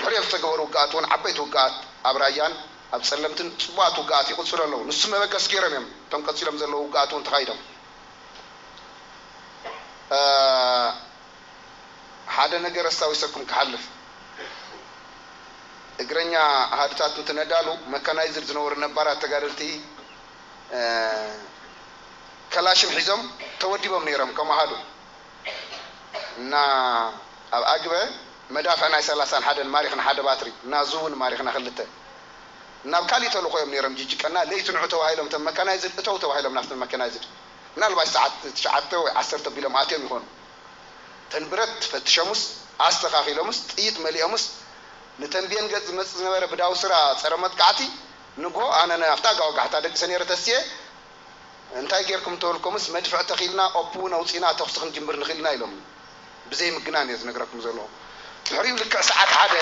ድሕሪኡ ዝተገበሩ ውግኣት እውን ዓበይቲ ውግኣት ኣብ ራያን ኣብ ፀለምትን ፅቡቓት ውግኣት ይቕፅሉ ኣለዉ። ንሱ መበገሲ ገይሮም እዮም እቶም ቀፂሎም ዘለዉ ውግኣት እውን ተኻይዶም። እ፣ ሓደ ነገር ኣስታዊሰኩም ክሓልፍ፣ እግረኛ ኣሃዱታት እንትነዳሉ መካናይዝድ ዝነበሩ ነባራት ተጋደልቲ፣ እ፣ ከላሽን ሒዞም ተወዲቦም ነይሮም ከም ኣሃዱ። እና ኣብ ኣግበ መዳፍዕ ናይ ሰላሳን ሓደን ማሪኽና ሓደ ባትሪ፣ እና ዙውን ማሪኽና ክልተ። ናብ ካሊእ ተልእኾ እዮም ነይሮም ጅጅቀና። ለይቲ ንዑ ተባሂሎም እቶም መካናይዝድ እተው ተባሂሎም ናብቲ መካናይዝድ። ምናልባት ሰዓት ትሽዓተ ወይ ዓሰርተ ቢሎም ኣትዮም ይኾኑ። ተን ብረት ፈትሸሙስ ኣስተኻኺሎምስ ጥይት መሊኦምስ ንተንቤን ገጽ ዝመጽእ ዝነበረ ብዳውስራ ጸረ መጥቃዕቲ ንግሆ ኣነ ኣብታ ጋውጋሕታ ደቂሰ ነይረ ተስየ እንታይ ጌርኩም እንተበልኩምስ መድፍዕ ተኺልና ኦፕ እውን ኣውጺእና ተኹሲ ክንጅምር ንኽእል ኢና ኢሎም። ብዘይ ምግናን እየ ዝነግረኩም ዘለኹ። ድሕሪኡ ልክዕ ሰዓት ሓደ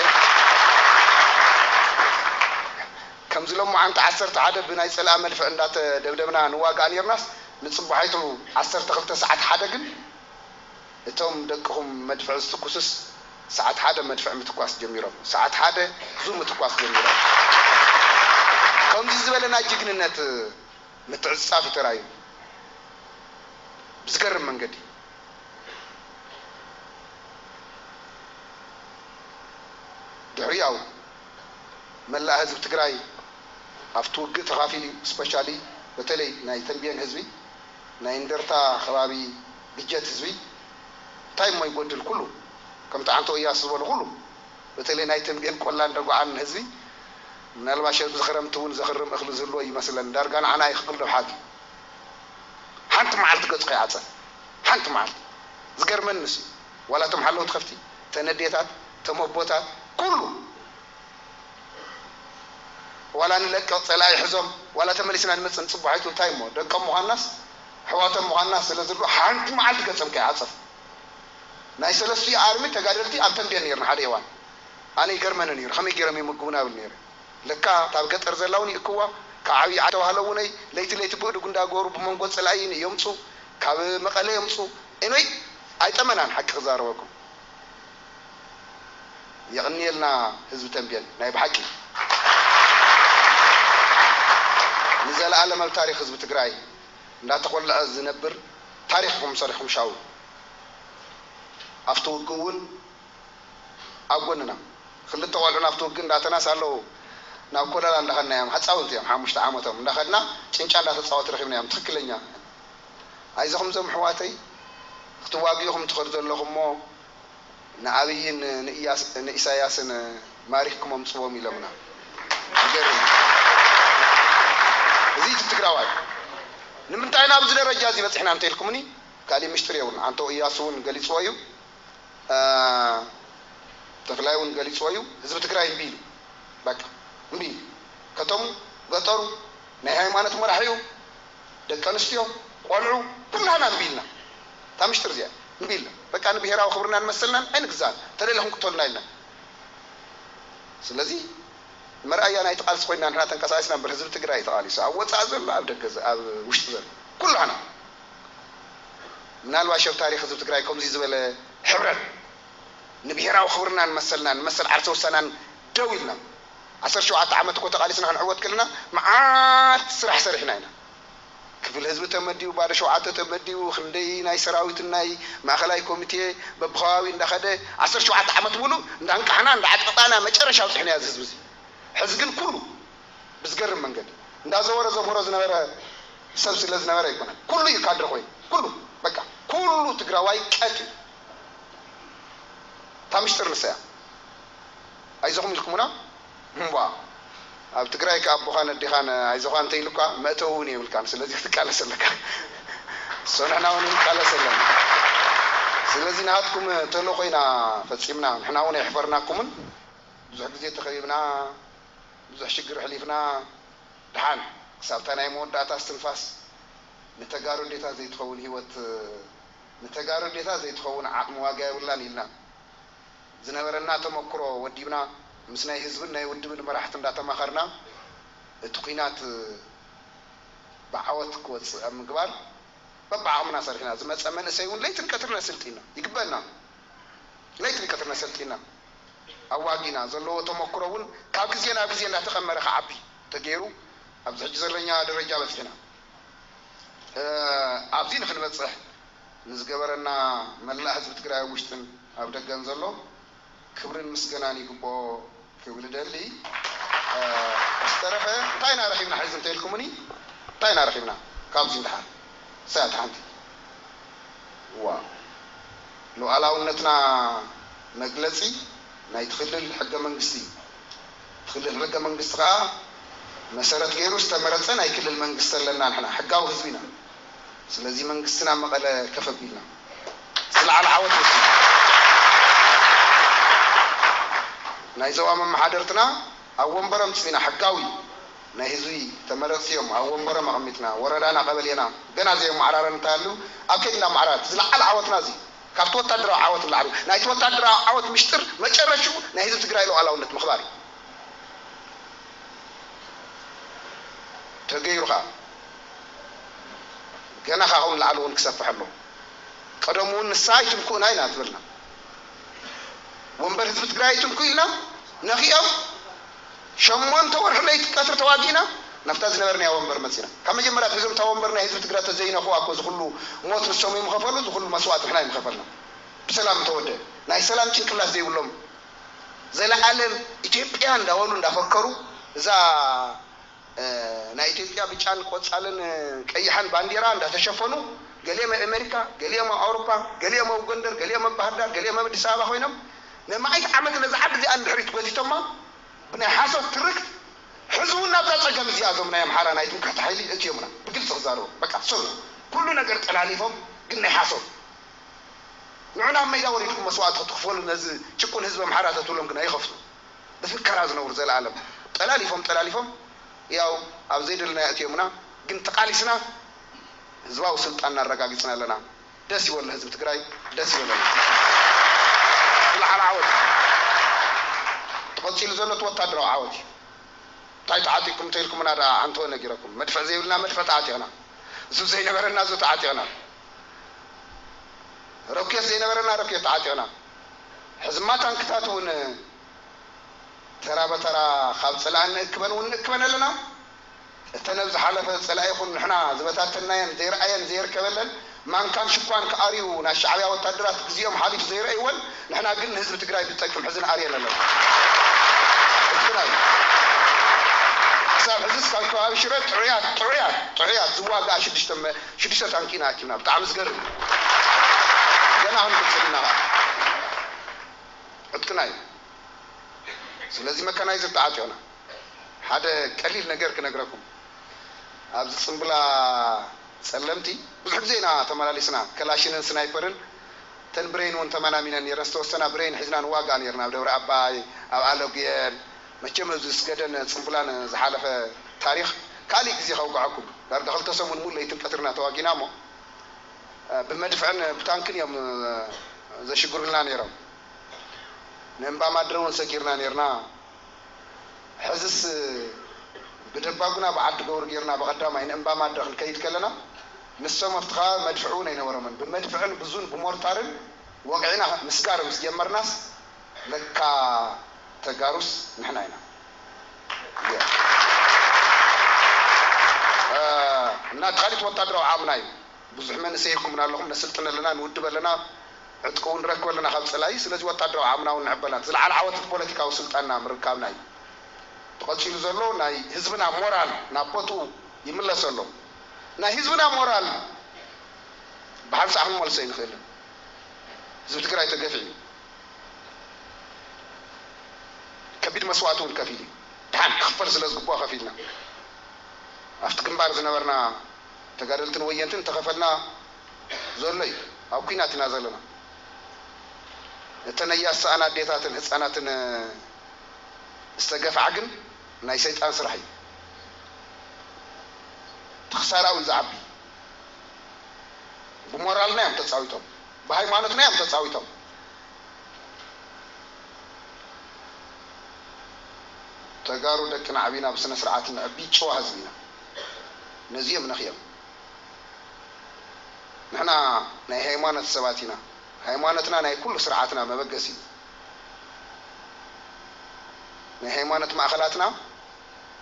ከምዚ ሎማዓንቲ ዓሰርተ ሓደ ብናይ ጸላኢ መድፍዕ እንዳተደብደብና ንዋጋእ ኔርናስ ንጽባሒቱ ዓሰርተ ክልተ ሰዓት ሓደ ግን እቶም ደቅኹም መድፍዕ ዝትኩሱስ ሰዓት ሓደ መድፍዕ ምትኳስ ጀሚሮም። ሰዓት ሓደ ዙ ምትኳስ ጀሚሮም። ከምዚ ዝበለ ናይ ጅግንነት ምትዕጽጻፍ እዩ ተራእዩ ብዝገርም መንገዲ። ድሕሪኡ መላእ ህዝቢ ትግራይ ኣብቲ ውግእ ተኻፊሉ እዩ። ስፔሻሊ በተለይ ናይ ተንቤን ህዝቢ፣ ናይ እንደርታ ከባቢ ግጀት ህዝቢ እንታይ እሞ ይጎድል? ኩሉ ከምቲ ኣንቶ እያሱ ዝበሎ ኩሉ፣ በተለይ ናይ ተምቤን ቆላን ደጉዓን ህዝቢ፣ ምናልባሽ ኣብዚ ክረምቲ እውን ዘኽርም እኽሊ ዝህልዎ ይመስለን። ዳርጋ ንዓና ይኽእል ዶ ሓቂ? ሓንቲ መዓልቲ ገጹ ከይዓጸ፣ ሓንቲ መዓልቲ። ዝገርመኒ ንሱ እዩ። ዋላ እቶም ሓለውቲ ከፍቲ፣ ተን ኣዴታት፣ እቶም ኣቦታት፣ ኩሉ ዋላ ንለቅቕ ጸላኢ ሕዞም፣ ዋላ ተመሊስና ንመጽእ ንጽባሕ ኣይትብሉ። እንታይ እሞ ደቆም ምዃንናስ ኣሕዋቶም ምዃንና ስለ ዝብሉ ሓንቲ መዓልቲ ገጾም ከይዓጸፉ። ናይ ሰለስቲኡ ኣርሚ ተጋደልቲ ኣብ ተምቤን ነይርና ሓደ እዋን። ኣነ ይገርመኒ ነይሩ፣ ከመይ ገይሮም ይምግቡና እብል ነይረ። ለካ እታ ኣብ ገጠር ዘላ እውን ይእክዋ፣ ካብ ዓብዪ ዓዲ ተባህለ እውነይ ለይቲ ለይቲ ብእድጉ እንዳገበሩ ብመንጎ ጸላኢ የምጹ፣ ካብ መቐለ የምጹ። ኤንወይ ኣይጠመናን ሓቂ ክዛረበኩም። የቕንየልና ህዝቢ ተምቤን ናይ ብሓቂ። ንዘለኣለም ኣብ ታሪኽ ህዝቢ ትግራይ እንዳተኾልዐ ዝነብር ታሪኽኩም ሰሪሕኩም ሻው። ኣብቲ ውግእ እውን ኣብ ጎንና ክልተ ቆልዑ ናብቲ ውግእ እንዳተናስ ኣለዉ። ናብ ኮለላ እንዳኸድና እዮም፣ ሓፃውንቲ እዮም፣ ሓሙሽተ ዓመቶም እንዳኸድና ጭንጫ እንዳተፃወቱ ረኺብና እዮም። ትኽክለኛ ኣይዞኹም እዞም ኣሕዋተይ ክትዋግኡ ኢኹም ትኸዱ ዘለኹም እሞ ንኣብይን ንእያስ- ንኢሳያስን ማሪኽኩም ኣምፅዎም ኢሎምና። ይገርም። እዚ እቲ ትግራዋይ ንምንታይ ናብዚ ደረጃ እዚ በፂሕና እንተኢልኩምኒ ካሊእ ምሽጥር የብሉን። ኣንቶ እያሱ እውን ገሊፅዎ እዩ። ተፍላይ እውን ገሊፅዎ እዩ። ህዝቢ ትግራይ እምቢ ኢሉ በቃ እምቢ ኢሉ። ከተሙ ገጠሩ ናይ ሃይማኖት መራሒኡ ደቂ ኣንስትዮ ቆልዑ ኩላህና እምቢ ኢልና። እታ ምሽጥር እዚኣ እምቢ ኢልና በቃ ንብሄራዊ ክብርናን መሰልናን ኣይንግዛእን ተደለኹም ቅተሉና ኢልና። ስለዚ መርኣያ ናይቲ ቃልሲ ኮይና ንሕና ተንቀሳቂስና እምበር ህዝቢ ትግራይ ተቃሊሱ ኣብ ወፃኢ ዘሎ ኣብ ደገ ኣብ ውሽጢ ዘሎ ኩላህና ምናልባሽ ኣብ ታሪክ ህዝቢ ትግራይ ከምዚ ዝበለ ሕብረት ንብሄራዊ ክብርናን መሰልናን መሰል ዓርሰ ውሳናን ደው ኢልና ዓሰርተ ሸውዓተ ዓመት እኮ ተቃሊስና ክንዕወት ከለና መዓት ስራሕ ሰሪሕና ኢና። ክፍል ህዝቢ ተመዲቡ ባዶ ሸውዓተ ተመዲቡ ክንደይ ናይ ሰራዊትን ናይ ማእኸላይ ኮሚቴ በብከባቢ እንዳኸደ ዓሰርተ ሸውዓተ ዓመት ሙሉእ እንዳንቃሕና እንዳዓጥቃዕና መጨረሻ ኣብፅሕናዮ እዚ ህዝቢ እዚ። ሕዚ ግን ኩሉ ብዝገርም መንገዲ እንዳዘወረ ዘምህሮ ዝነበረ ሰብ ስለ ዝነበረ ኣይኮነን። ኩሉ እዩ ካድረ ኮይኑ ኩሉ በቃ ኩሉ ትግራዋይ ቀጥ እዩ። እታ ምሽጥር ንሳ እያ። ኣይዞኹም ኢልኩምና እምቧ ኣብ ትግራይ ከ ኣቦኻን ኣዴኻን ኣይዞኻ እንተኢሉካ መእተዊ እውን የብልካን። ስለዚ ክትቃለስ ኣለካ። ሶ ንሕና እውን ንቃለስ ኣለና። ስለዚ ንሃትኩም ተልእኾ ኢና ፈፂምና። ንሕና እውን ኣይሕፈርናኩምን። ብዙሕ ግዜ ተኸቢብና፣ ብዙሕ ሽግር ኣሕሊፍና፣ ደሓን ክሳብታ ናይ መወዳእታ እስትንፋስ ንተጋሩ እንዴታ ዘይትኸውን ህይወት ንተጋሩ እንዴታ ዘይትኸውን ዓቕሚ ዋጋ የብላን ኢልና ዝነበረና ተመክሮ ወዲብና ምስ ናይ ህዝብን ናይ ውድብን መራሕቲ እንዳተማኸርና እቲ ኲናት ብዓወት ክወፅእ ኣብ ምግባር በብዓቕምና ሰሪሕና። ዝመፀ መንእሰይ እውን ለይትን ቀትርን ኣሰልጢና ይግበአና። ለይትን ቀትርን ኣሰልጢና ኣዋጊና ዘለዎ ተመክሮ እውን ካብ ግዜ ናብ ግዜ እንዳተቐመረ ክዓቢ ተገይሩ ኣብዚ ሕጂ ዘለኛ ደረጃ በፂሕና። ኣብዚ ንክንበፅሕ ንዝገበረና መላእ ህዝቢ ትግራይ ኣብ ውሽጥን ኣብ ደገን ዘሎ ክብርን ምስገናን ይግብኦ ክብል እደሊ። ዝተረፈ እንታይ ኢና ረኺብና ሕዚ እንተኢልኩምኒ እንታይ ኢና ረኺብና ካብዚ ንደሓር? እሳያት ሓንቲ ዋ ሉዓላውነትና መግለፂ ናይቲ ክልል ሕገ መንግስቲ እዩ። እቲ ክልል ሕገ መንግስቲ ከዓ መሰረት ገይሩ ዝተመረፀ ናይ ክልል መንግስቲ ኣለና ንሕና ሕጋዊ ህዝቢ ኢና። ስለዚ መንግስትና መቐለ ከፍ ኣቢልና ዝለዓለ ዓወት ወሲዱ ናይ ዞባ መመሓደርትና ኣብ ወንበሮም ፅኢና ሕጋዊ ናይ ህዝቢ ተመረፅቲ እዮም ኣብ ወንበሮም ኣቐሚጥና ወረዳና ቀበሌና ገና ዘየመዓራረን እንተሃልዩ ኣብ ከይዲ እንዳመዓራረ ዝለዓለ ዓወትና እዚ ካብቲ ወታደራዊ ዓወት ንላዕሊ ናይቲ ወታደራዊ ዓወት ምሽጥር መጨረሽኡ ናይ ህዝቢ ትግራይ ሉዓላውነት ምኽባር እዩ። ተገይሩ ከዓ ገና ካብኡ ንላዕሊ እውን ክሰፍሕ ኣሎ። ቀደሙ እውን ንሳ ኣይትንኩእና ኢና ትብልና። ወንበር ህዝቢ ትግራይ ኣይትንኩ ኢልና ነኺኦም ሸሞንተ ወርሒ ለይቲ ቀትሪ ተዋጊእና ናብታ ዝነበርናያ ወንበር መፂና። ካብ መጀመርያ ኣትሒዞም እታ ወንበር ናይ ህዝቢ ትግራይ ተዘይነኽዋ እኮ እዚ ኩሉ ሞት ንሶም ይምኸፈሉ፣ እዚ ኩሉ መስዋእቲ ንሕና ይምኸፈልና። ብሰላም እንተወደ ናይ ሰላም ጭንቅላት ዘይብሎም ዘለኣለም ኢትዮጵያ እንዳበሉ እንዳፈከሩ እዛ ናይ ኢትዮጵያ ብጫን ቆፃልን ቀይሓን ባንዲራ እንዳተሸፈኑ ገሊኦም ኣብ ኣሜሪካ፣ ገሊኦም ኣብ ኣውሮፓ፣ ገሊኦም ኣብ ጎንደር፣ ገሊኦም ኣብ ባህር ዳር፣ ገሊኦም ኣብ ኣዲስ ኣበባ ኮይኖም ነማይት ዓመት ነዛ ዓዲ እዚኣ ንድሕሪት ጎቲቶማ ብናይ ሓሶት ትርክት። ሕዚ እውን ናብዛ ፀገም እዚኣ እዞም ናይ ኣምሓራ ናይ ትምክሕቲ ሓይሊ እትዮምና ብግልፂ ክዛረቡ በቃ ሰሩ ኩሉ ነገር ጠላሊፎም ግን ናይ ሓሶት ንዑ ናብ ሜዳ ወሪድኩም መስዋእቲ ክትኽፈሉ ነዚ ጭቁን ህዝቢ ኣምሓራ ተትብሎም ግና ይኸፍቱ። ብመከራ ዝነብሩ ዘለኣለም ጠላሊፎም ጠላሊፎም ያው ኣብ ዘይደለናዮ ኣእትዮምና። ግን ተቓሊስና ህዝባዊ ስልጣንና ኣረጋጊፅና ኣለና። ደስ ይበሎ ህዝቢ ትግራይ፣ ደስ ይበለና። ዝለዓለ ዓወት እዩ። ተቐፂሉ ዘሎ እቲ ወታደራዊ ዓወት እዩ። እንታይ ተዓጢቕኩም እንተኢልኩምና ደኣ ኣንተወ ነጊረኩም። መድፍዕ ዘይብልና መድፍዕ ተዓጢቕና፣ ዙ ዘይነበረና ዙ ተዓጢቕና፣ ረኩየት ዘይነበረና ረኩየት ተዓጢቕና። ሕዝማ ታንክታት እውን ተራ በተራ ካብ ፀላእን ንእክበን እውን ንእክበን ኣለና። እተን ኣብ ዝሓለፈ ፀላኢ ይኹን ንሕና ዝበታተናየን ዘይረኣየን ዘየርከበለን ማንካን ሽኳን ክኣርዩ ናይ ሻዕብያ ወታደራት ግዜኦም ሓሊፉ ዘይረእይወን ንሕና ግን ንህዝቢ ትግራይ ብዝጠቅም ሕዚ ንኣርየን ኣለና። ትግራይ ክሳብ ሕዚ ካብ ከባቢ ሽረ ጥዑያት ጥዑያት ጥዑያት ዝዋግኣ ሽዱሽተ መ- ሽዱሽተ ታንኪ ኢና ኣኪብና። ብጣዕሚ ዝገርም ገና ክንቅፅል ኢና ከዓ ዕጥቅና እዩ። ስለዚ መካናይዝድ ተዓጢቕና ሓደ ቀሊል ነገር ክነግረኩም። ኣብዚ ፅምብላ ፀለምቲ ብዙሕ ግዜ ኢና ተመላሊስና። ከላሽንን ስናይፐርን ተን ብሬን እውን ተመናሚነን ነይረን። ዝተወሰና ብሬን ሒዝና ንዋጋእ ነይርና። ኣብ ደብረ ኣባይ፣ ኣብ ኣለጉየን፣ መቸም ኣብዚ ስገደን ፅምብላን ዝሓለፈ ታሪኽ ካሊእ ግዜ ከውግዐኩም። ዳርጋ ክልተ ሰሙን ሙሉ ለይትን ቀትርና ተዋጊና እሞ ብመድፍዕን ብታንክን እዮም ዘሽግሩልና ነይሮም። ንእምባ ማድረ እውን ሰጊርና ነይርና። ሕዝስ ብደባጉና ብዓዲ ገብሩ ጌርና ብቐዳማይ ንእምባ ማድረ ክንከይድ ከለና ንሶም ኣብቲ ከባቢ መድፍዕ እውን ኣይነበሮምን። ብመድፍዕን ብዙን ብሞርታርን ወቂዕና ምስጋር ምስ ጀመርናስ ለካ ተጋሩስ ንሕና ኢና። እና ተኻሊት ወታደራዊ ዓቕምና እዩ። ብዙሕ መንእሰይ ኢልኩምና ኣለኹም፣ ነስልጥን ኣለና፣ ንውድብ ኣለና፣ ዕጥቂ እውን ንረክብ ኣለና ካብ ፀላኢ። ስለዚ ወታደራዊ ዓቕምና እውን ንዕበ ኣለና። ዝለዓለ ዓወት እቲ ፖለቲካዊ ስልጣንና ምርካብና እዩ። ተቐፂሉ ዘሎ ናይ ህዝብና ሞራል ናብ ቦትኡ ይምለስ ኣሎ። ናይ ህዝብና ሞራል ብሓንሳእ ክንመልሶ ኣይንኽእልን። ህዝቢ ትግራይ ተገፊዑ እዩ። ከቢድ መስዋእቲ እውን ከፊሉ እዩ። ድሓን ክኽፈል ስለ ዝግብኦ ከፊልና ኣብቲ ግንባር ዝነበርና ተጋደልትን ወየንትን ተኸፈልና ዘሎ እዩ። ኣብ ኲናት ኢና ዘለና። እተን ኣያሰኣን ኣዴታትን ህፃናትን ዝተገፍዓ ግን ናይ ሰይጣን ስራሕ እዩ። እቲ ክሳራኡ እዩ ዝዓቢ። ብሞራልና እዮም ተፃዊቶም፣ ብሃይማኖትና እዮም ተፃዊቶም። ተጋሩ ደቅና ዓቢና ብስነ ስርዓት ነዕቢ ጭዋ ህዝቢ ኢና። ነዚኦም ነኽዮም። ንሕና ናይ ሃይማኖት ሰባት ኢና። ሃይማኖትና ናይ ኩሉ ስርዓትና መበገሲ እዩ። ናይ ሃይማኖት ማእኸላትና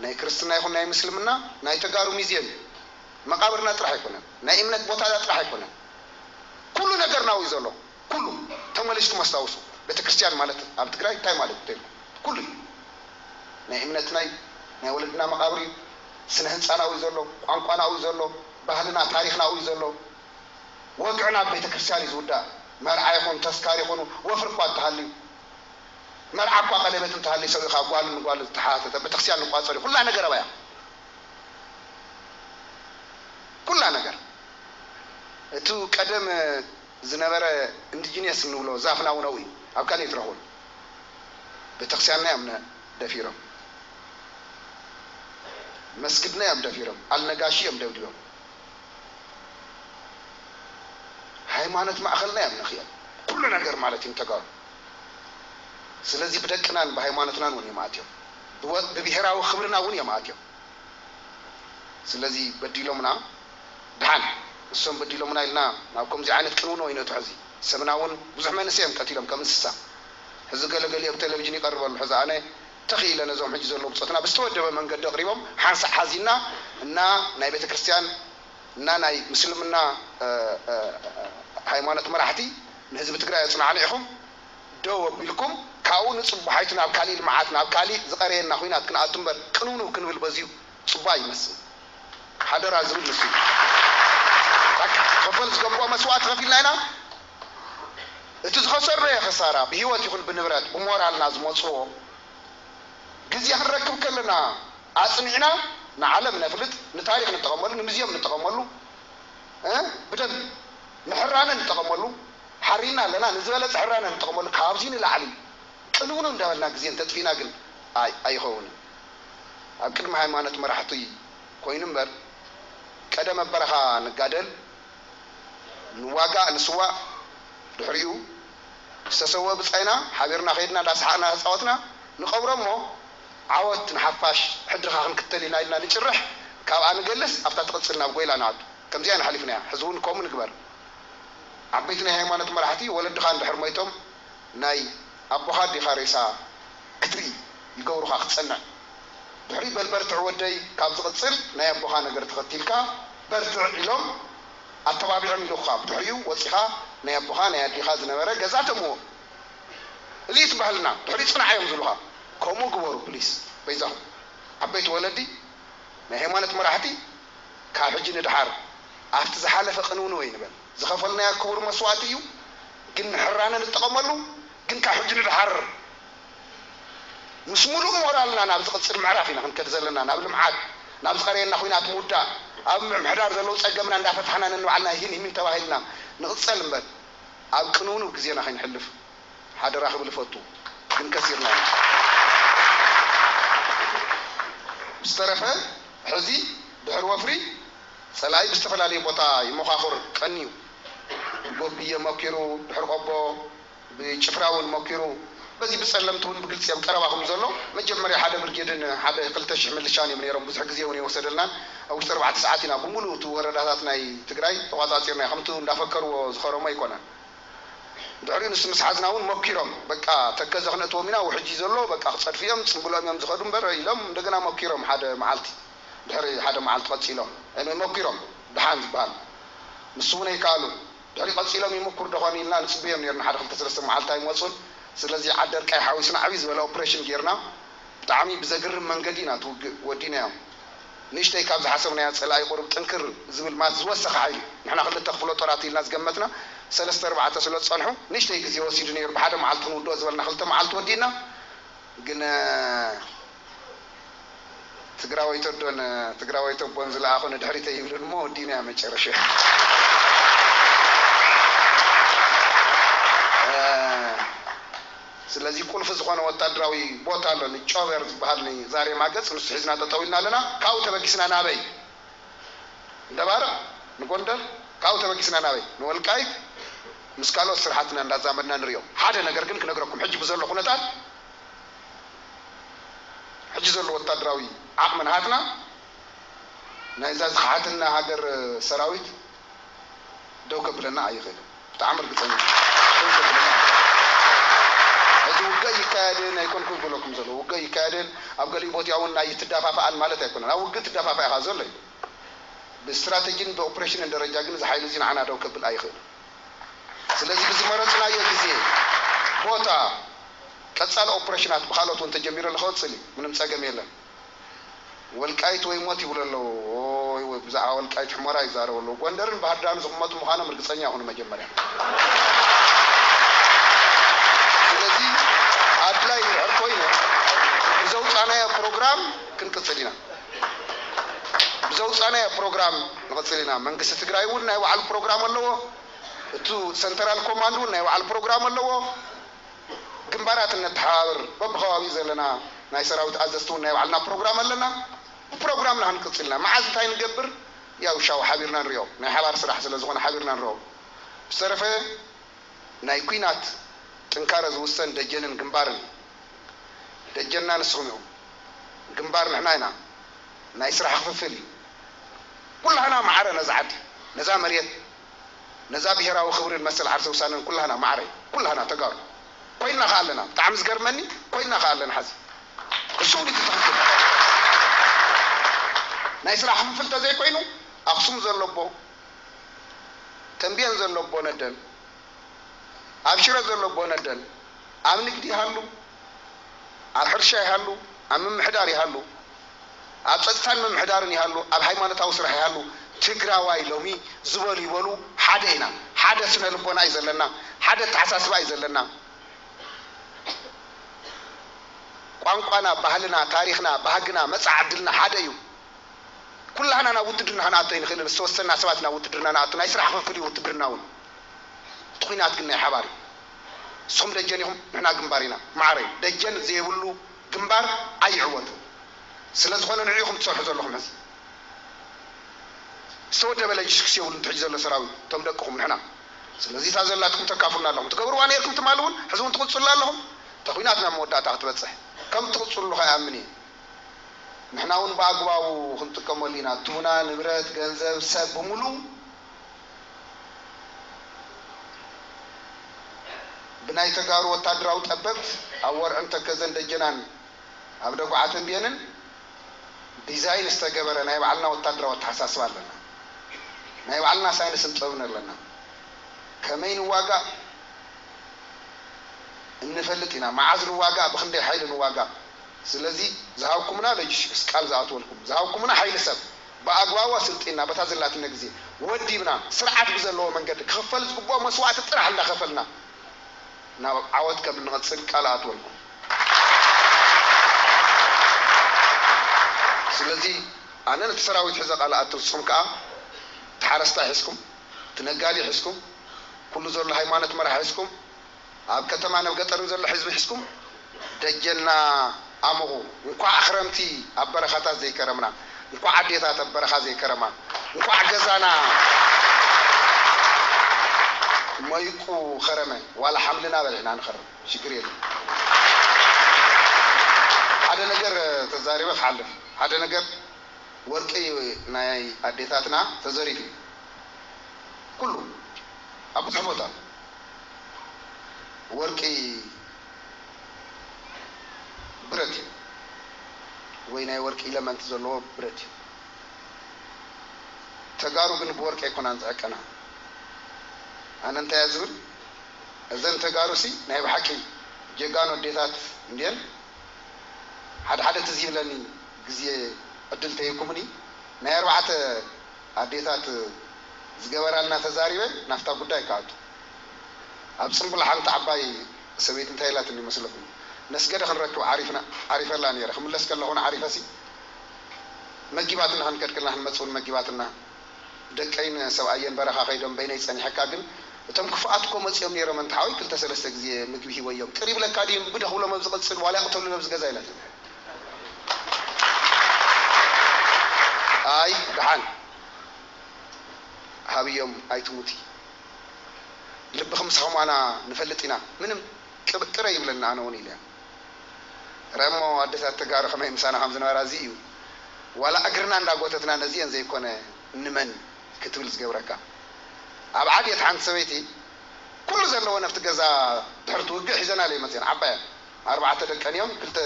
ናይ ክርስትና ይኹን ናይ ምስልምና ናይ ተጋሩ ሚዝየም እዩ። መቃብርና ጥራሕ ኣይኮነን፣ ናይ እምነት ቦታና ጥራሕ ኣይኮነን። ኩሉ ነገርና እዩ ዘሎ። ኩሉ ተመሊስኩም ኣስታውሱ። ቤተክርስትያን ማለት ኣብ ትግራይ እንታይ ማለት እንተልኩም ኩሉ እዩ። ናይ እምነትና እዩ፣ ናይ ወለድና መቃብር እዩ። ስነ ህንፃና እዩ ዘሎ፣ ቋንቋና እዩ ዘሎ፣ ባህልና ታሪኽና እዩ ዘሎ። ወግዕና ኣብ ቤተክርስትያን እዩ ዝውዳእ። መርዓ ይኹን ተስካር ይኹን ወፍሪ እኳ እንተሃልዩ መርዓ እኳ ቀለበት እንተሃልዩ ሰብኢኻ ጓል ንጓል ዝተሓተተ ቤተክርስትያን ንቋፀር እዩ። ኩላ ነገር ኣባያ ኩላ ነገር እቲ ቀደም ዝነበረ ኢንዲጂነስ እንብሎ ዛፍና እውን ኣብኡ እዩ። ኣብ ካልእ ትረኽቦ ቤተክርስትያንና እዮም ደፊሮም፣ መስግድና እዮም ደፊሮም፣ ኣልነጋሺ እዮም ደብዲቦም፣ ሃይማኖት ማእኸልና እዮም ነኽዮም። ኩሉ ነገር ማለት እዩ ንተጋሩ። ስለዚ ብደቅናን ብሃይማኖትናን እውን እዮም ኣትዮም፣ ብወ- ብብሄራዊ ክብርና እውን እዮም ኣትዮም። ስለዚ በዲሎምና ድሓን እሶም በዲሎምና ኢልና ናብ ከምዚ ዓይነት ቅንውኖ ይነቱ። ሕዚ ሰብና እውን ብዙሕ መንእሰይ እዮም ቀቲሎም ከም እንስሳ። ሕዚ ገለገሊኦም ቴሌቪዥን ይቀርበሉ። ሕዚ ኣነ ተኽኢለ ነዞም ሕጂ ዘለዉ ብፆትና ብዝተወደበ መንገዲ ኣቕሪቦም ሓንሳእ ሓዚና እና ናይ ቤተ ክርስቲያን እና ናይ ምስልምና ሃይማኖት መራሕቲ ንህዝቢ ትግራይ ኣፅናዕኒ ኢኹም ደው ኣቢልኩም ካብኡ ንፅቡሓይቱ ናብ ካሊእ ልምዓት ናብ ካሊእ ዝቐረየና ኩናት ክንኣቱ እምበር ቅንውንው ክንብል በዝዩ ፅቡቅ ይመስል። ሓደራ ዝብል ንሱ እዩ። በቃ። ክኸፈል ዝገብኦ መስዋእቲ ከፊልና ኢና። እቲ ዝኸሰርናዮ ክሳራ ብህይወት ይኹን ብንብረት ብሞራልና ዝመፅዎ ግዜ ክንረክብ ከለና ኣፅኒዕና ንዓለም ነፍልጥ፣ ንታሪኽ ንጠቐመሉ፣ ንሙዝየም ንጠቐመሉ፣ እ ብደንብ ንሕራነ ንጠቐመሉ። ሓሪና ኣለና፣ ንዝበለፀ ሕራነ ንጠቐመሉ። ካብዚ ንላዕሊ ቅንውንው እንዳበልና ግዜ እንተጥፊእና ግን ኣይ ኣይኸውንን። ኣብ ቅድሚ ሃይማኖት መራሕቲ ኮይኑ እምበር ቀደም ኣብ በረኻ ንጋደል፣ ንዋጋእ ንስዋእ፣ ድሕሪኡ ዝተሰወ ብጻይና ሓቢርና ከይድና እንዳሰሓቕና እንዳተጻወትና ንቐብሮ እሞ ዓወት ንሓፋሽ ሕድርኻ ክንክተል ኢና ኢልና ንጭርሕ። ካብኣ ንገልስ ኣብታ ትቕጽል ናብ ጎይላ ንኣቱ። ከምዚኣ ኢና ሓሊፍናያ። ሕዚ እውን ከምኡ ንግበር። ዓበይቲ ናይ ሃይማኖት መራሕቲ ወለድኻ እንድሕር ሞይቶም ናይ ኣቦኻ ኣዴኻ ሬሳ ክትርኢ ይገብሩኻ ክትጸንዕ። ድሕሪኡ በል በርትዕ ወደይ ካብ ዝቕጽል ናይ ኣቦኻ ነገር ተኸቲልካ በርትዕ ኢሎም ኣተባቢዖም ኢሉኻ ብድሕሪኡ ወጺኻ ናይ ኣቦኻ ናይ ኣዴኻ ዝነበረ ገዛ ተምዎ። እዚ እዩ እቲ ባህልና። ድሕሪኡ ጽናዕ እዮም ዝብሉኻ። ከምኡ ግበሩ ፕሊስ በይዛኹም። ዓበይቲ ወለዲ ናይ ሃይማኖት መራሕቲ ካብ ሕጂ ንድሓር ኣብቲ ዝሓለፈ ቅንውንው ኣይንበል። ዝኸፈልናዮ ክቡር መስዋእቲ እዩ፣ ግን ንሕራነ ንጠቐመሉ። ግን ካብ ሕጂ ንድሓር ምስ ሙሉእ ሞራልና ናብ ዝቕጽል ምዕራፍ ኢና ክንከድ ዘለና፣ ናብ ልምዓት፣ ናብ ዝቐረየና ኲናት ምውዳእ፣ ኣብ ምምሕዳር ዘለዉ ጸገምና እንዳፈታሕና ነንባዕልና ሂን ሂሚን ተባሂልና ንቕጸል እምበር ኣብ ቅንውንው ግዜና ከይንሕልፍ ሓደራ ክብል እፈቱ። ግን ከሲርና ኢና። ብዝተረፈ ሕዚ ድሕሪ ወፍሪ ጸላኢ ብዝተፈላለየ ቦታ ይመኻኹር ቀንዩ። ብጎብየ መኪሩ፣ ድሕሪ ቆቦ ብጭፍራ እውን መኪሩ፣ በዚ ብጸለምቲ እውን ብግልጺ ኣብ ቀረባ ከም ዘሎ መጀመርያ ሓደ ብርጌድን ሓደ ክልተ ሽሕ ምልሻን እዮም ነይሮም። ብዙሕ ግዜ እውን የወሰደልናን ኣብ ውሽጢ ኣርባዕተ ሰዓት ኢና ብምሉእ እቲ ወረዳታት ናይ ትግራይ ተቋጻጺርና። ከምቲ እንዳፈከርዎ ዝኸረሞ ኣይኮነን። ድሕሪኡ ንሱ ምስ ሓዝና እውን መኪሮም በቃ ተከዘ ክነእትዎም ኢና፣ ውሕጅ እዩ ዘሎ በቃ ክጸድፉ እዮም ጽምብሎም እዮም ዝኸዱ እምበር ኢሎም እንደገና መኪሮም ሓደ መዓልቲ። ድሕሪ ሓደ መዓልቲ ቀጺሎም እ፣ መኪሮም ደሓን ዝበሃል ንሱ እውን ኣይከኣሉን። ድሕሪ ቀጺሎም ይምኩር ደኾን ኢልና ንጽበዮም ነርና። ሓደ ክልተ ሰለስተ መዓልቲ ኣይመጹን። ስለዚ ዓዲ ኣርቃይ ሓዊስና ዓብዪ ዝበለ ኦፕሬሽን ጌርና። ብጣዕሚ ብዘግርም መንገዲ ኢና እቲ ውግእ ወዲናዮ። ንእሽተይ ካብ ዝሓሰብናዮ ጸላኢ ቁሩብ ጥንክር ዝብል ማለት ዝወሰኸ ሓይሊ፣ ንሕና ክልተ ክፍለ ጦራት ኢልና ዝገመትና ሰለስተ ኣርባዕተ ስለ ዝጸንሑ ንእሽተይ ግዜ ወሲዱ ነይሩ። ብሓደ መዓልቲ ክንውድኦ ዝበልና ክልተ መዓልቲ ወዲእና። ግን ትግራወይቶ ኣዶን ትግራወይቶ ኣቦን ዝለኣኹ ንድሕሪት ኣይብሉን እሞ ወዲእናዮ መጨረሻ። ስለዚ ቁልፊ ዝኾነ ወታደራዊ ቦታ ኣሎ፣ ንጮበር ዝበሃል ንዛሬማ ገጽ፣ ንሱ ሒዝና ጠጠው ኢልና ኣለና። ካብኡ ተበጊስና ናበይ? ንደባርቕ፣ ንጎንደር፣ ካብኡ ተበጊስና ናበይ? ንወልቃይት። ምስ ካልኦት ስራሕትና እንዳዛመድና ንሪኦ። ሓደ ነገር ግን ክነግረኩም፣ ሕጂ ብዘሎ ኩነታት፣ ሕጂ ዘሎ ወታደራዊ ዓቕሚ ናሃትና፣ ናይዛ ዝኸሓተልና ሃገር ሰራዊት ደው ከብለና ኣይኽእልን። ብጣዕሚ ርግጸኛ። ደው ከብለና ኣይኽእልን። ሕጂ ውግእ ይካየድን ኣይኮንኩ ይብለኩም ዘሎ። ውግእ ይካየድን ኣብ ገሊኡ ቦትያ እውን ኣይትዳፋፍኣን ማለት ኣይኮነን። ኣብ ውግእ ትዳፋፍኣ ኢኻ ዘሎ እዩ። ብስትራተጂን ብኦፕሬሽንን ደረጃ ግን እዚ ሓይሊ እዚ ንዓና ደው ከብል ኣይኽእልን። ስለዚ ብዝመረጽናዮ ግዜ፣ ቦታ፣ ቀጻሊ ኦፕሬሽናት ብኻልኦት እውን ተጀሚሩ ኣሎ፣ ክቕጽል እዩ። ምንም ጸገም የለን። ወልቃይት ወይ ሞት ይብሉ ኣለዉ። ወይ፣ ወይ ብዛዕባ ወልቃይት ሕሞራ ይዛረቡ ኣለዉ። ጎንደርን ባህር ዳርን ዝቕመጡ ምዃኖም ርግጸኛ ይኹኑ መጀመርያ። ስለዚ ኣድላይ ድሕር ኮይኑ ብዘውጻናዮ ፕሮግራም ክንቅጽል ኢና። ብዘውጻናዮ ፕሮግራም ንቕጽል ኢና። መንግስቲ ትግራይ እውን ናይ ባዕሉ ፕሮግራም ኣለዎ። እቱ ሰንተራል ኮማንድ እውን ናይ ባዕሉ ፕሮግራም ኣለዎ። ግንባራት እነተሓባብር፣ በብኸባቢኡ ዘለና ናይ ሰራዊት ኣዘዝቲ እውን ናይ ባዕልና ፕሮግራም ኣለና። ብፕሮግራምና ክንቅጽል ኢና። መዓዝ እንታይ ንገብር? ያው ሻው ሓቢርና ንሪኦ። ናይ ሓባር ስራሕ ስለ ዝኾነ ሓቢርና ንሪኦ። ብዝተረፈ ናይ ኲናት ጥንካረ ዝውሰን ደጀንን ግንባርን እዩ። ደጀንና ንስኹም ኢኹም። ግንባር ንሕና ኢና። ናይ ስራሕ ክፍፍል እዩ። ኩላህና ማዕረ ነዛ ዓዲ፣ ነዛ መሬት፣ ነዛ ብሄራዊ ክብርን መሰል ዓርሰ ውሳነን ኩላህና ማዕረ እዩ። ኩላህና ተጋሩ ኮይንና ከኣ ኣለና። ብጣዕሚ ዝገርመኒ ኮይንና ከኣ ኣለና። ሓዚ እሱ እውን እዩ ትኽክል። ናይ ስራሕ ክፍፍል ተዘይኮይኑ ኣኽሱም ዘሎ ኣቦ፣ ተንቤን ዘሎ ኣቦ ነደል፣ ኣብ ሽረ ዘሎ ኣቦ ነደል፣ ኣብ ንግዲ ይሃሉ፣ ኣብ ሕርሻ ይሃሉ፣ ኣብ ምምሕዳር ይሃሉ፣ ኣብ ጸጥታን ምምሕዳርን ይሃሉ፣ ኣብ ሃይማኖታዊ ስራሕ ይሃሉ፣ ትግራዋይ ሎሚ ዝበሉ ይበሉ ሓደ ኢና። ሓደ ስነ ልቦና እዩ ዘለና፣ ሓደ ኣተሓሳስባ እዩ ዘለና። ቋንቋና፣ ባህልና፣ ታሪኽና፣ ባህግና፣ መጻኢ ዕድልና ሓደ እዩ። ኩላህና ናብ ውትድርና ክንኣቶ ኣይንኽእልን። ዝተወሰና ሰባት ናብ ውትድርና ንኣቱ፣ ናይ ስራሕ ክፍፍል እዩ ውትድርና እውን። እቲ ኲናት ግን ናይ ሓባር እዩ። ንስኹም ደጀን ኢኹም፣ ንሕና ግንባር ኢና። ማዕረ እዩ። ደጀን ዘይብሉ ግንባር ኣይዕወትን። ስለ ዝኾነ ንዕኡ ኢኹም ትሰርሑ ዘለኹም ሕዚ። ዝተወደበ ሎጂስቲክስ የብሉን ትሕጂ ዘሎ ሰራዊት፣ እቶም ደቅኹም ንሕና። ስለዚ እታ ዘላትኩም ተካፍሉና ኣለኹም። ትገብርዋ ነይርኩም ትማሊ እውን፣ ሕዚ እውን ትቕጽሉላ ኣለኹም። እታ ኲናት ናብ መወዳእታ ክትበጽሕ ከም ትቕጽሉሉ ከይኣምን እየ። ንሕና እውን ብኣግባቡ ክንጥቀመሉ ኢና። እትቡና ንብረት፣ ገንዘብ፣ ሰብ ብምሉኡ ብናይ ተጋሩ ወታደራዊ ጠበብት ኣብ ወርዕን ተከዘን ደጀናን ኣብ ደጉዓ ተንቤንን ዲዛይን ዝተገበረ ናይ ባዕልና ወታደራዊ ኣተሓሳስባ ኣለና። ናይ ባዕልና ሳይንስን ጥበብን ኣለና። ከመይ ንዋጋእ እንፈልጥ ኢና። መዓዝ ንዋጋእ፣ ብኽንደይ ሓይሊ ንዋጋእ። ስለዚ ዝሃብኩምና ሎጂስቲክስ ቃል ዝኣትወልኩም፣ ዝሃብኩምና ሓይሊ ሰብ ብኣግባቡ ኣስልጢና፣ በታ ዘላትና ግዜ ወዲብና፣ ስርዓት ብዘለዎ መንገዲ ክኽፈል ዝግብኦ መስዋእቲ ጥራሕ እንዳኸፈልና ናብ ዓወት ከም እንቐጽል ቃል ኣትወልኩም። ስለዚ ኣነ ነቲ ሰራዊት ሒዘ ቃል ኣቱ፣ ንስኹም ከኣ እቲ ሓረስታይ ሒዝኩም፣ እቲ ነጋዴ ሒዝኩም፣ ኩሉ ዘሎ ሃይማኖት መራሒ ሒዝኩም፣ ኣብ ከተማን ኣብ ገጠርን ዘሎ ህዝቢ ሒዝኩም ደጀንና ኣሙቑ። እንኳዕ ክረምቲ ኣብ በረኻታት ዘይከረምና፣ እንኳዕ ኣዴታት ኣብ በረኻ ዘይከረማ፣ እንኳዕ ገዛና ሞይቁ ከረመ፣ ዋላ ሓምልና በሊዕና ንኸርም፣ ሽግር የለን። ሓደ ነገር ተዛሪበ ክሓልፍ፣ ሓደ ነገር፣ ወርቂ ናይ ኣዴታትና ተዘሪፉ እዩ። ኩሉ ኣብ ብዙሕ ቦታ ወርቂ ብረት እዩ ወይ ናይ ወርቂ ኢለመንት ዘለዎ ብረት እዩ። ተጋሩ ግን ብወርቂ ኣይኮናን ዝዕቀና። ኣነ እንታይ እየ ዝብል፣ እዘን ተጋሩ ሲ ናይ ብሓቂ ጀጋኑ ኣዴታት እንድየን። ሓደ ሓደ ትዝ ይብለኒ፣ ግዜ ዕድል ተሂብኩምኒ፣ ናይ ኣርባዕተ ኣዴታት ዝገበራልና ተዛሪበ ናብታ ጉዳይ ክኣቱ። ኣብ ጽምብል ሓንቲ ዓባይ ሰበይቲ እንታይ ኢላትኒ መስለኩም? ነስገደ ክንረክብ ዓሪፍና፣ ዓሪፈላ ነይረ። ክምለስ ከለኹ ንዓሪፈሲ መጊባትና፣ ክንከድ ከለና ክንመጽእ እውን መጊባትና። ደቀይን ሰብኣየን በረኻ ከይዶም በይነይ ጸኒሐካ፣ ግን እቶም ክፉኣት እኮ መጺኦም ነይሮም፣ ኣንታ ሓወይ ክልተ ሰለስተ ግዜ ምግቢ ሂበዮም። ቅር ይብለካ ድዩ? እምቢ ዶ ክብሎም ኣብ ዝቕጽል፣ ዋላ ይቕተሉኒ ኣብዚ ገዛ ኢላትኒ። ኣይ ደሓን ሃብዮም ኣይትሙቲ። ልብኺ ምሳኹም ኣና ንፈልጥ ኢና። ምንም ቅብጥረ ይብለና ኣነ እውን ኢለያ። ረ እሞ ኣደታት ተጋሩ ከመይ ምሳና ከም ዝነበራ እዚ እዩ። ዋላ እግርና እንዳጎተትና ነዚአን ዘይኮነ ንመን ክትብል ዝገብረካ። ኣብ ዓድየት ሓንቲ ሰበይቲ ኩሉ ዘለዎ ነፍቲ ገዛ ድሕርቲ ውግእ ሒዘናለይ መፅአን። ዓባያ ኣርባዕተ ደቀን እዮም። ክልተ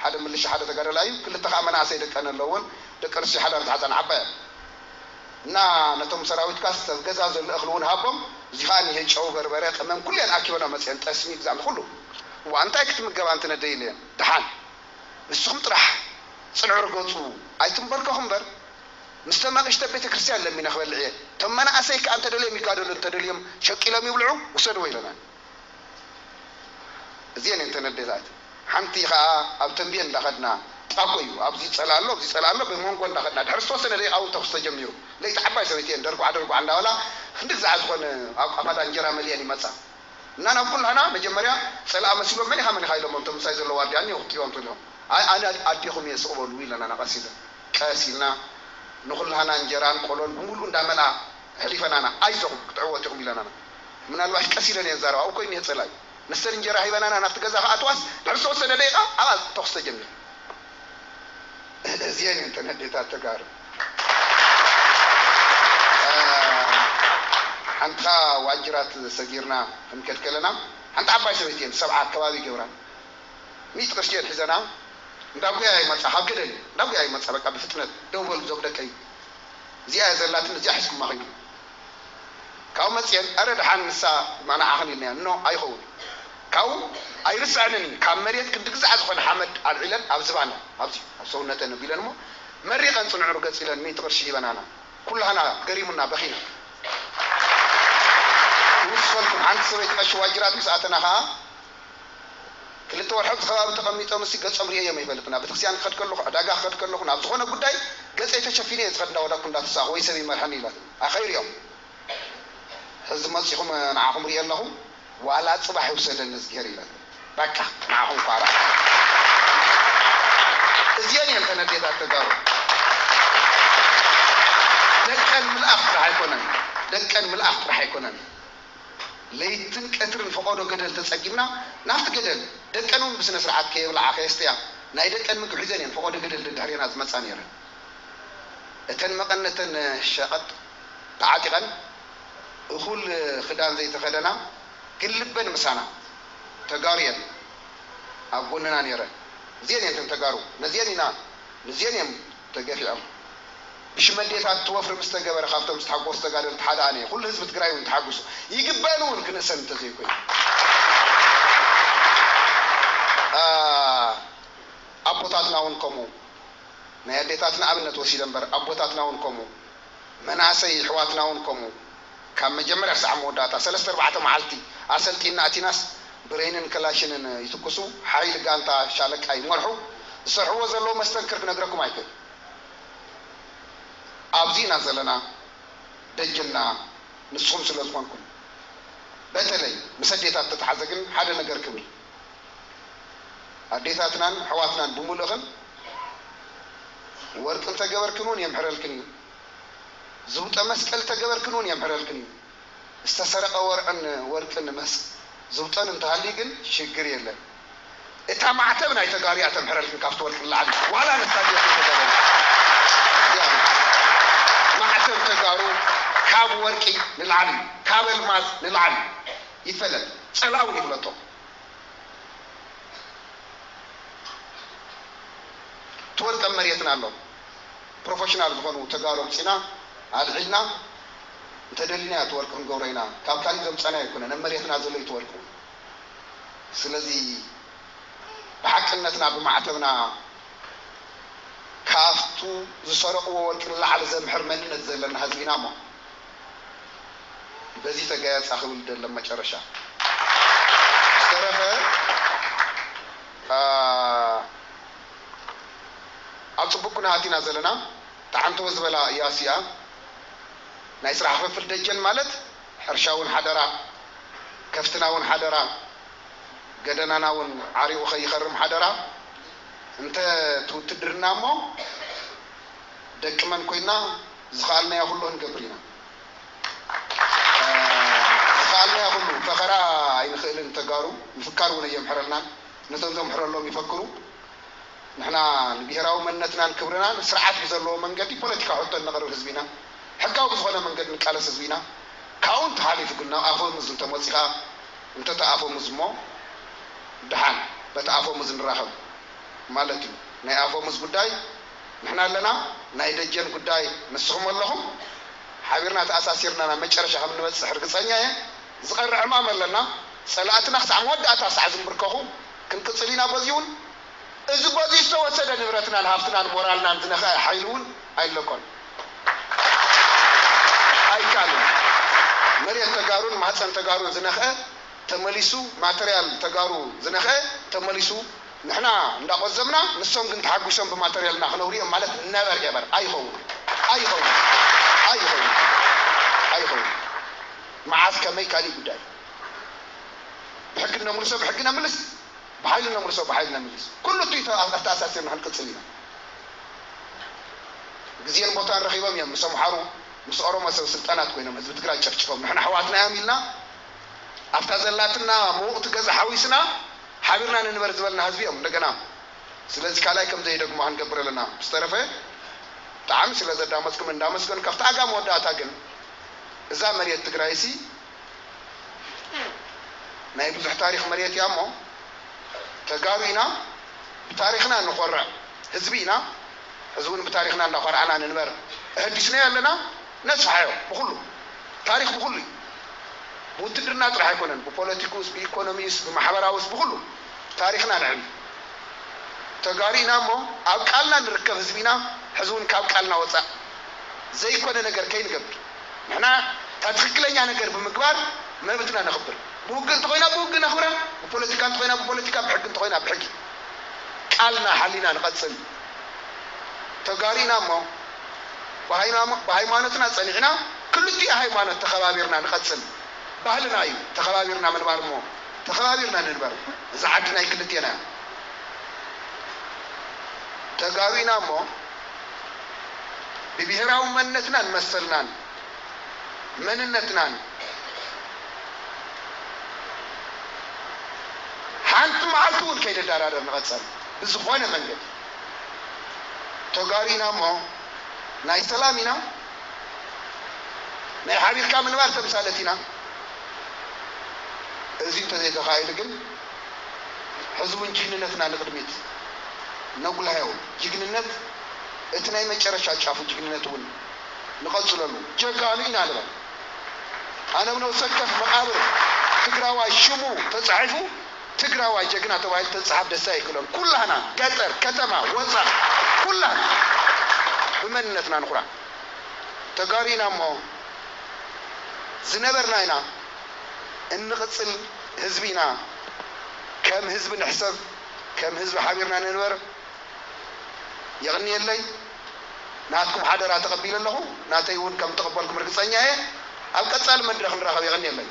ሓደ ምልሻ ሓደ ተጋደላይ እዩ። ክልተ ከዓ መናእሰይ ደቀን ኣለዎን ደቂ ኣንስትዮ ሓዳር ዝሓዛን ዓባያ። እና ነቶም ሰራዊትካስ ኣብ ገዛ ዘሎ እኽሊ እውን ሃቦም። እዚ ከዓ እኒሀ ጨው፣ በርበረ፣ ቀመም ኩለን ኣኪበን መፅአን። ጠስሚ ግዛም ኩሉ። እዋ እንታይ ክትምገባ እንትነደይ ኢለን። ደሓን ንስኹም ጥራሕ ጽንዑ ርገጹ ኣይትንበርከኹ እምበር፣ ምስ ተማቒሽተ ቤተ ክርስቲያን ለሚነ ክበልዕ እየ። እቶም መናእሰይ ከኣ እንተደልዮም ይጋደሉ፣ እንተደልዮም ሸቂሎም ይብልዑ፣ ውሰድዎ ኢለና። እዚአን እየን ተን ኣዴታት። ሓንቲ ኸኣ ኣብ ተንቤን እንዳኸድና፣ ጣቆ እዩ፣ ኣብዚ ጸላ ኣሎ፣ ኣብዚ ጸላ ኣሎ፣ ብመንጎ እንዳኸድና፣ ድሕሪ ዝተወሰነ ደቂቓ እውን ተኹሲ ተጀሚሩ። ለይቲ ዓባይ ሰበይቲ እየን፣ ደርጓዕ ደርጓዕ እንዳበላ፣ ክንዲ ግዛዕ ዝኾነ ኣብ ቃፋዳ እንጀራ መሊአን ይመጻ። እና ናብ ኩላህና መጀመርያ ጸላእ መሲሎም፣ "መን ኢኻ፣ መን ኢኻ?" ኢሎሞም፣ እቶም ምሳይ ዘለዉ ዋርድያ እኒኦ፣ ክትሪኦም ትብሎም። "ኣይ፣ ኣነ ኣዴኹም እየ፣ ስቕ በሉ" ኢለናና ቀስ ኢለን። ቀስ ኢልና ንኹላህና እንጀራን ቆሎን ብምሉኡ እንዳመልኣ ኣሕሊፈናና። "ኣይዞኹም፣ ክትዕወቱ ኢኹም" ኢለናና። ምናልባሽ ቀስ ኢለን እየን ዝዛረባ፣ ኣብኡ ኮይኑ እየ ጸላኢ። ነስተን እንጀራ ሂበናና ናብቲ ገዛ ክኣትዋስ፣ ድሕሪ ዝተወሰነ ደቂቓ ኣብኣ ተኹሲ ተጀሚሩ። እዚአን እየን ተን ኣዴታት ተጋሩ። ሓንቲ ኸዓ ዋጅራት ሰጊርና ክንከድ ከለና፣ ሓንቲ ዓባይ ሰበይቲ እየን፣ ሰብዓ ኣከባቢ ይገብራ። ሚእቲ ቅርሺ እየን ሒዘና፣ እንዳ ጉያ ይመጻ፣ ካብ ገደል እዩ፣ እንዳ ጉያ ይመጻ፣ በቃ ብፍጥነት፣ "ደው በሉ፣ እዞም ደቀይ፣ እዚኣ እያ ዘላትኒ፣ እዚኣ ሒዝኩማ ኺዱ።" ካብኡ መጽየን፣ "ኣረ ደሓን ንሳ ንዓኽን" ኢልናያ። "ኖ፣ ኣይኸውን።" ካብኡ ኣይርስዐንን እዩ፣ ካብ መሬት ክንዲ ግዛዕ ዝኾነ ሓመድ ኣልዒለን ኣብ ዝባነን፣ ኣብዚ ኣብ ሰውነተን ኣቢለን እሞ መሪቐን ጽንዑ ርገጽ ኢለን ሚእቲ ቅርሺ ሂበናና። ኩላህና ገሪሙና በኺና። ይውስኸልኩም፣ ሓንቲ ሰበይቲ ቀሺ ዋጅራት ምስ ኣተና ኸዓ ክልተ ወርሒ ኣብዚ ከባቢ ተቐሚጦም እስቲ ገጾም ርእየዮም ኣይፈልጥን። ኣብ ቤተክርስትያን ክኸድ ከለኹ፣ ዕዳጋ ክኸድ ከለኹ፣ ናብ ዝኾነ ጉዳይ ገጸይ ተሸፊነ እየ ዝኸድ፣ እንዳወዳኩ እንዳተሳእኹ ወይ ሰብ ይመርሐኒ ኢላትኒ። ኣኸይርእዮም። ሕዚ መጺኹም ንዓኹም ርእየ ኣለኹ፣ ዋላ ጽባሕ ይውሰደኒ እዝግሄር ኢላትኒ። በቃ ንዓኹም ኳራ። እዚአን እየን ተነዴታት ተጋሩ። ደቀን ምልኣኽ ጥራሕ ኣይኮነን፣ ደቀን ምልኣኽ ጥራሕ ኣይኮነን። ለይትን ቀትርን ፈቐዶ ገደል ተጸጊምና ናብቲ ገደል፣ ደቀን እውን ብስነ ስርዓት ከየብልዓ ከየስተያ፣ ናይ ደቀን ምግቢ ሒዘን እየን ፈቐዶ ገደል ደድሕሬና ዝመጻ ነይረን። እተን መቐነተን ሸቐጥ ተዓጢቐን፣ እኹል ክዳን ዘይተኸደና ግን ልበን ምሳና፣ ተጋሩ እየን ኣብ ጎንና ነይረን። እዚአን እየን እተን ተጋሩ፣ ነዚአን ኢና፣ ነዚአን እዮም ተገፊዖም። ብሽመዴታት እቲ ወፍሪ ምስ ተገበረ ካብቶም ዝተሓጎሱ ተጋደልቲ ሓደ ኣነ እየ። ኩሉ ህዝቢ ትግራይ እውን ተሓጒሱ። ይግበአን እውን ክንእሰን እንተዘይኮይኑ። አ፣ ኣቦታትና እውን ከምኡ። ናይ ኣዴታትና ኣብነት ወሲደ እምበር ኣቦታትና እውን ከምኡ። መናእሰይ ኣሕዋትና እውን ከምኡ። ካብ መጀመርያ ክሳዕ መወዳእታ ሰለስተ ኣርባዕተ መዓልቲ ኣሰልጢንና ኣቲናስ ብሬንን ክላሽንን ይትኩሱ፣ ሓይሊ ጋንታ ሻለቃ ይመርሑ። ዝሰርሕዎ ዘለዉ መስተንክር ክነግረኩም ኣይክእል። ኣብዚ ኢና ዘለና፣ ደጀንና ንስኹም ስለ ዝኾንኩም። በተለይ ምስ ኣዴታት ተተሓዘ ግን ሓደ ነገር ክብል። ኣዴታትናን ኣሕዋትናን ብምሉእኽን ወርቂ እንተገበርክን እውን የምሕረልክን እዩ። ዝውጠ መስቀል እንተገበርክን እውን የምሕረልክን እዩ። ዝተሰረቐ ወርዕን ወርቅን መስ-፣ ዝውጠን እንተሃልዩ ግን ሽግር የለን። እታ ማዕተብ ናይ ተጋሩ እያ ተምሕረልክን ካብቲ ወርቂ ንላዕሊ። ዋላ ንሳ ጌርኩም ተጋሩ። እዚኣ ማዕተብ ተጋሩ ካብ ወርቂ ንላዕሊ፣ ካብ ኣልማዝ ንላዕሊ ይፈለጥ። ጸላእ እውን ይፍለጦ። እቲ ወርቂ ኣብ መሬትና ኣሎ። ፕሮፌሽናል ዝኾኑ ተጋሩ ኣምፂና ኣልዒልና እንተደሊና እቲ ወርቂ ክንገብሮ ኢና። ካብ ካሊእ ዘምፀናዮ ኣይኮነን፣ ኣብ መሬትና ዘሎ እዩ እቲ ወርቂ። ስለዚ ብሓቅነትና ብማዕተብና ካብቱ ዝሰረቕዎ ወርቂ ንላዕሊ ዘምሕር መንነት ዘለና ህዝቢ ኢና እሞ በዚ ተጋየፃ ክብል ደለ መጨረሻ። ዝተረፈ፣ አ፣ ኣብ ፅቡቅ ኩነታት ኢና ዘለና። ጣዕምቲ ዝበላ እያ ሲኣ ናይ ስራሕ ክፍፍል ደጀን ማለት ሕርሻ እውን ሓደራ፣ ከፍትና እውን ሓደራ፣ ገደናና እውን ዓሪቑ ከይኸርም ሓደራ። እንተ እቲ ውትድርና እሞ ደቂ መን ኮይና ዝኸኣልናዮ ኩሉ ክንገብር ኢና። እ፣ ዝኸኣልናዮ ኩሉ ፈኸራ ኣይንኽእልን። ተጋሩ ምፍካር እውን ኣየምሕረልናን። ነቶም ዘምሕረሎም ይፈክሩ። ንሕና ንብሄራዊ መንነትናን ክብርናን ስርዓት ብዘለዎ መንገዲ ፖለቲካዊ ሕቶ እነቕርብ ህዝቢ ኢና። ሕጋዊ ብዝኾነ መንገዲ ንቃለስ ህዝቢ ኢና። ካብኡ እንተሓሊፉ ግን ናብ ኣፈሙዝ እንተመፂኻ፣ እንተተኣፈሙዝ እሞ ደሓን በቲ ኣፈሙዝ ንራኸብ ማለት እዩ። ናይ ኣፈሙዝ ጉዳይ ንሕና ኣለና፣ ናይ ደጀን ጉዳይ ንስኹም ኣለኹም። ሓቢርና ተኣሳሲርና ናብ መጨረሻ ከም ንበፅሕ ርግፀኛ እየ። ዝቐርዕ ዕማም ኣለና። ፀላእትና ክሳዕ መወዳእታ ክሳዕ ዝንብርከኹ ክንቅፅል ኢና። በዚ እውን እዚ በዚ ዝተወሰደ ንብረትናን ሃፍትናን ሞራልናን ዝነኽአ ሓይሊ እውን ኣይለቆን። ኣይካልን። መሬት ተጋሩን ማህፀን ተጋሩን ዝነኽአ ተመሊሱ፣ ማተርያል ተጋሩ ዝነኽአ ተመሊሱ፣ ንሕና እንዳቆዘምና ንሶም ግን ተሓጒሶም ብማተርያልና ክነብሩ እዮም ማለት ነበር ኤበር ኣይኸውን። ኣይኸውን። ኣይኸውን። ኣይኸውን። መዓስ ከመይ ካሊእ ጉዳይ። ብሕጊ ነምልሶ ብሕጊ ነምልስ፣ ብሓይሊ ነምልሶ ብሓይሊ ነምልስ። ኩሉ እቲ ኣተኣሳሲርና ክንቅፅል ኢና። ግዜን ቦታን ረኺቦም እዮም ምስ ኣምሓሩ፣ ምስ ኦሮሞ ሰብ ስልጣናት ኮይኖም ህዝቢ ትግራይ ጨፍጭፎም። ንሕና ኣሕዋትና እዮም ኢልና ኣብታ ዘላትና ምውቕቲ ገዛ ሓዊስና ሓቢርና ንንበር ዝበልና ህዝቢ እዮም እንደገና። ስለዚ ካልኣይ ከም ዘይደግሞ ክንገብር ኣለና። ብዝተረፈ ብጣዕሚ ስለ ዘዳመፅኩም እንዳመስገን ካብቲ ኣጋ መወዳእታ ግን እዛ መሬት ትግራይ ሲ ናይ ብዙሕ ታሪኽ መሬት እያ እሞ ተጋሩ ኢና፣ ብታሪኽና ንኾርዕ ህዝቢ ኢና። ሕዚ እውን ብታሪኽና እንዳኾርዕና ንንበር። ኣህዲስናዮ ኣለና፣ ነስፍሓዮ ብኹሉ። ታሪኽ ብኹሉ እዩ። ብውትድርና ጥራሕ ኣይኮነን፣ ብፖለቲኩስ፣ ብኢኮኖሚስ፣ ብማሕበራውስ፣ ብኹሉ ታሪኽና ነዕቢ። ተጋሩ ኢና እሞ ኣብ ቃልና ንርከብ ህዝቢ ኢና። ሕዚ እውን ካብ ቃልና ወፃእ ዘይኮነ ነገር ከይንገብር፣ ንሕና እታ ትኽክለኛ ነገር ብምግባር መብትና ነኽብር። ብውግእ እንተኾይና ብውግእ ነኽብራ፣ ብፖለቲካ እንተኾይና ብፖለቲካ፣ ብሕጊ እንተኾይና ብሕጊ። ቃልና ሓሊና ንቐጽል። ተጋሪና እሞ ብሃይማኖ-፣ ብሃይማኖትና ጸኒዕና፣ ክልቲኡ ሃይማኖት ተኸባቢርና ንቐጽል። ባህልና እዩ ተኸባቢርና ምንባር እሞ፣ ተኸባቢርና ንንበር። እዛ ዓዲ ናይ ክልቴና እያ። ተጋሩና እሞ ብብሄራዊ መንነትናን መሰልናን መንነትናን ሓንቲ መዓልቲ እውን ከይንደራደር ንቐጸል። ብዝኾነ መንገዲ ተጋሩና እሞ ናይ ሰላም ኢና፣ ናይ ሓቢርካ ምንባር ተምሳለት ኢና። እዚ እንተዘይተኻኢሉ ግን ሕዚ እውን ጅግንነትና ንቕድሚት ነጉልሃዮ። ጅግንነት እቲ ናይ መጨረሻ ጫፉ ጅግንነት እውን ንቐጽለሉ። ጀጋኑ ኢና ንበል። ኣነ ብነብሰ ወከፍ መቓብር ትግራዋይ ሽሙ ተጻሒፉ ትግራዋይ ጀግና ተባሂሉ ተጻሓፍ ደስ ኣይክእሎን። ኩላህና ገጠር፣ ከተማ፣ ወፃእ፣ ኩላህና ብመንነትና ንኹራ። ተጋሩ ኢና እሞ ዝነበርና ኢና፣ እንቕጽል ህዝቢ ኢና። ከም ህዝቢ ንሕሰብ፣ ከም ህዝቢ ሓቢርና ንንበር። የቕንየለይ። ናትኩም ሓደራ ተቐቢለ ኣለኹ። ናተይ እውን ከም ተቐበልኩም ርግጸኛ እየ። ኣብ ቀጻሊ መድረኽ ንራኸብ። የቐንየለይ።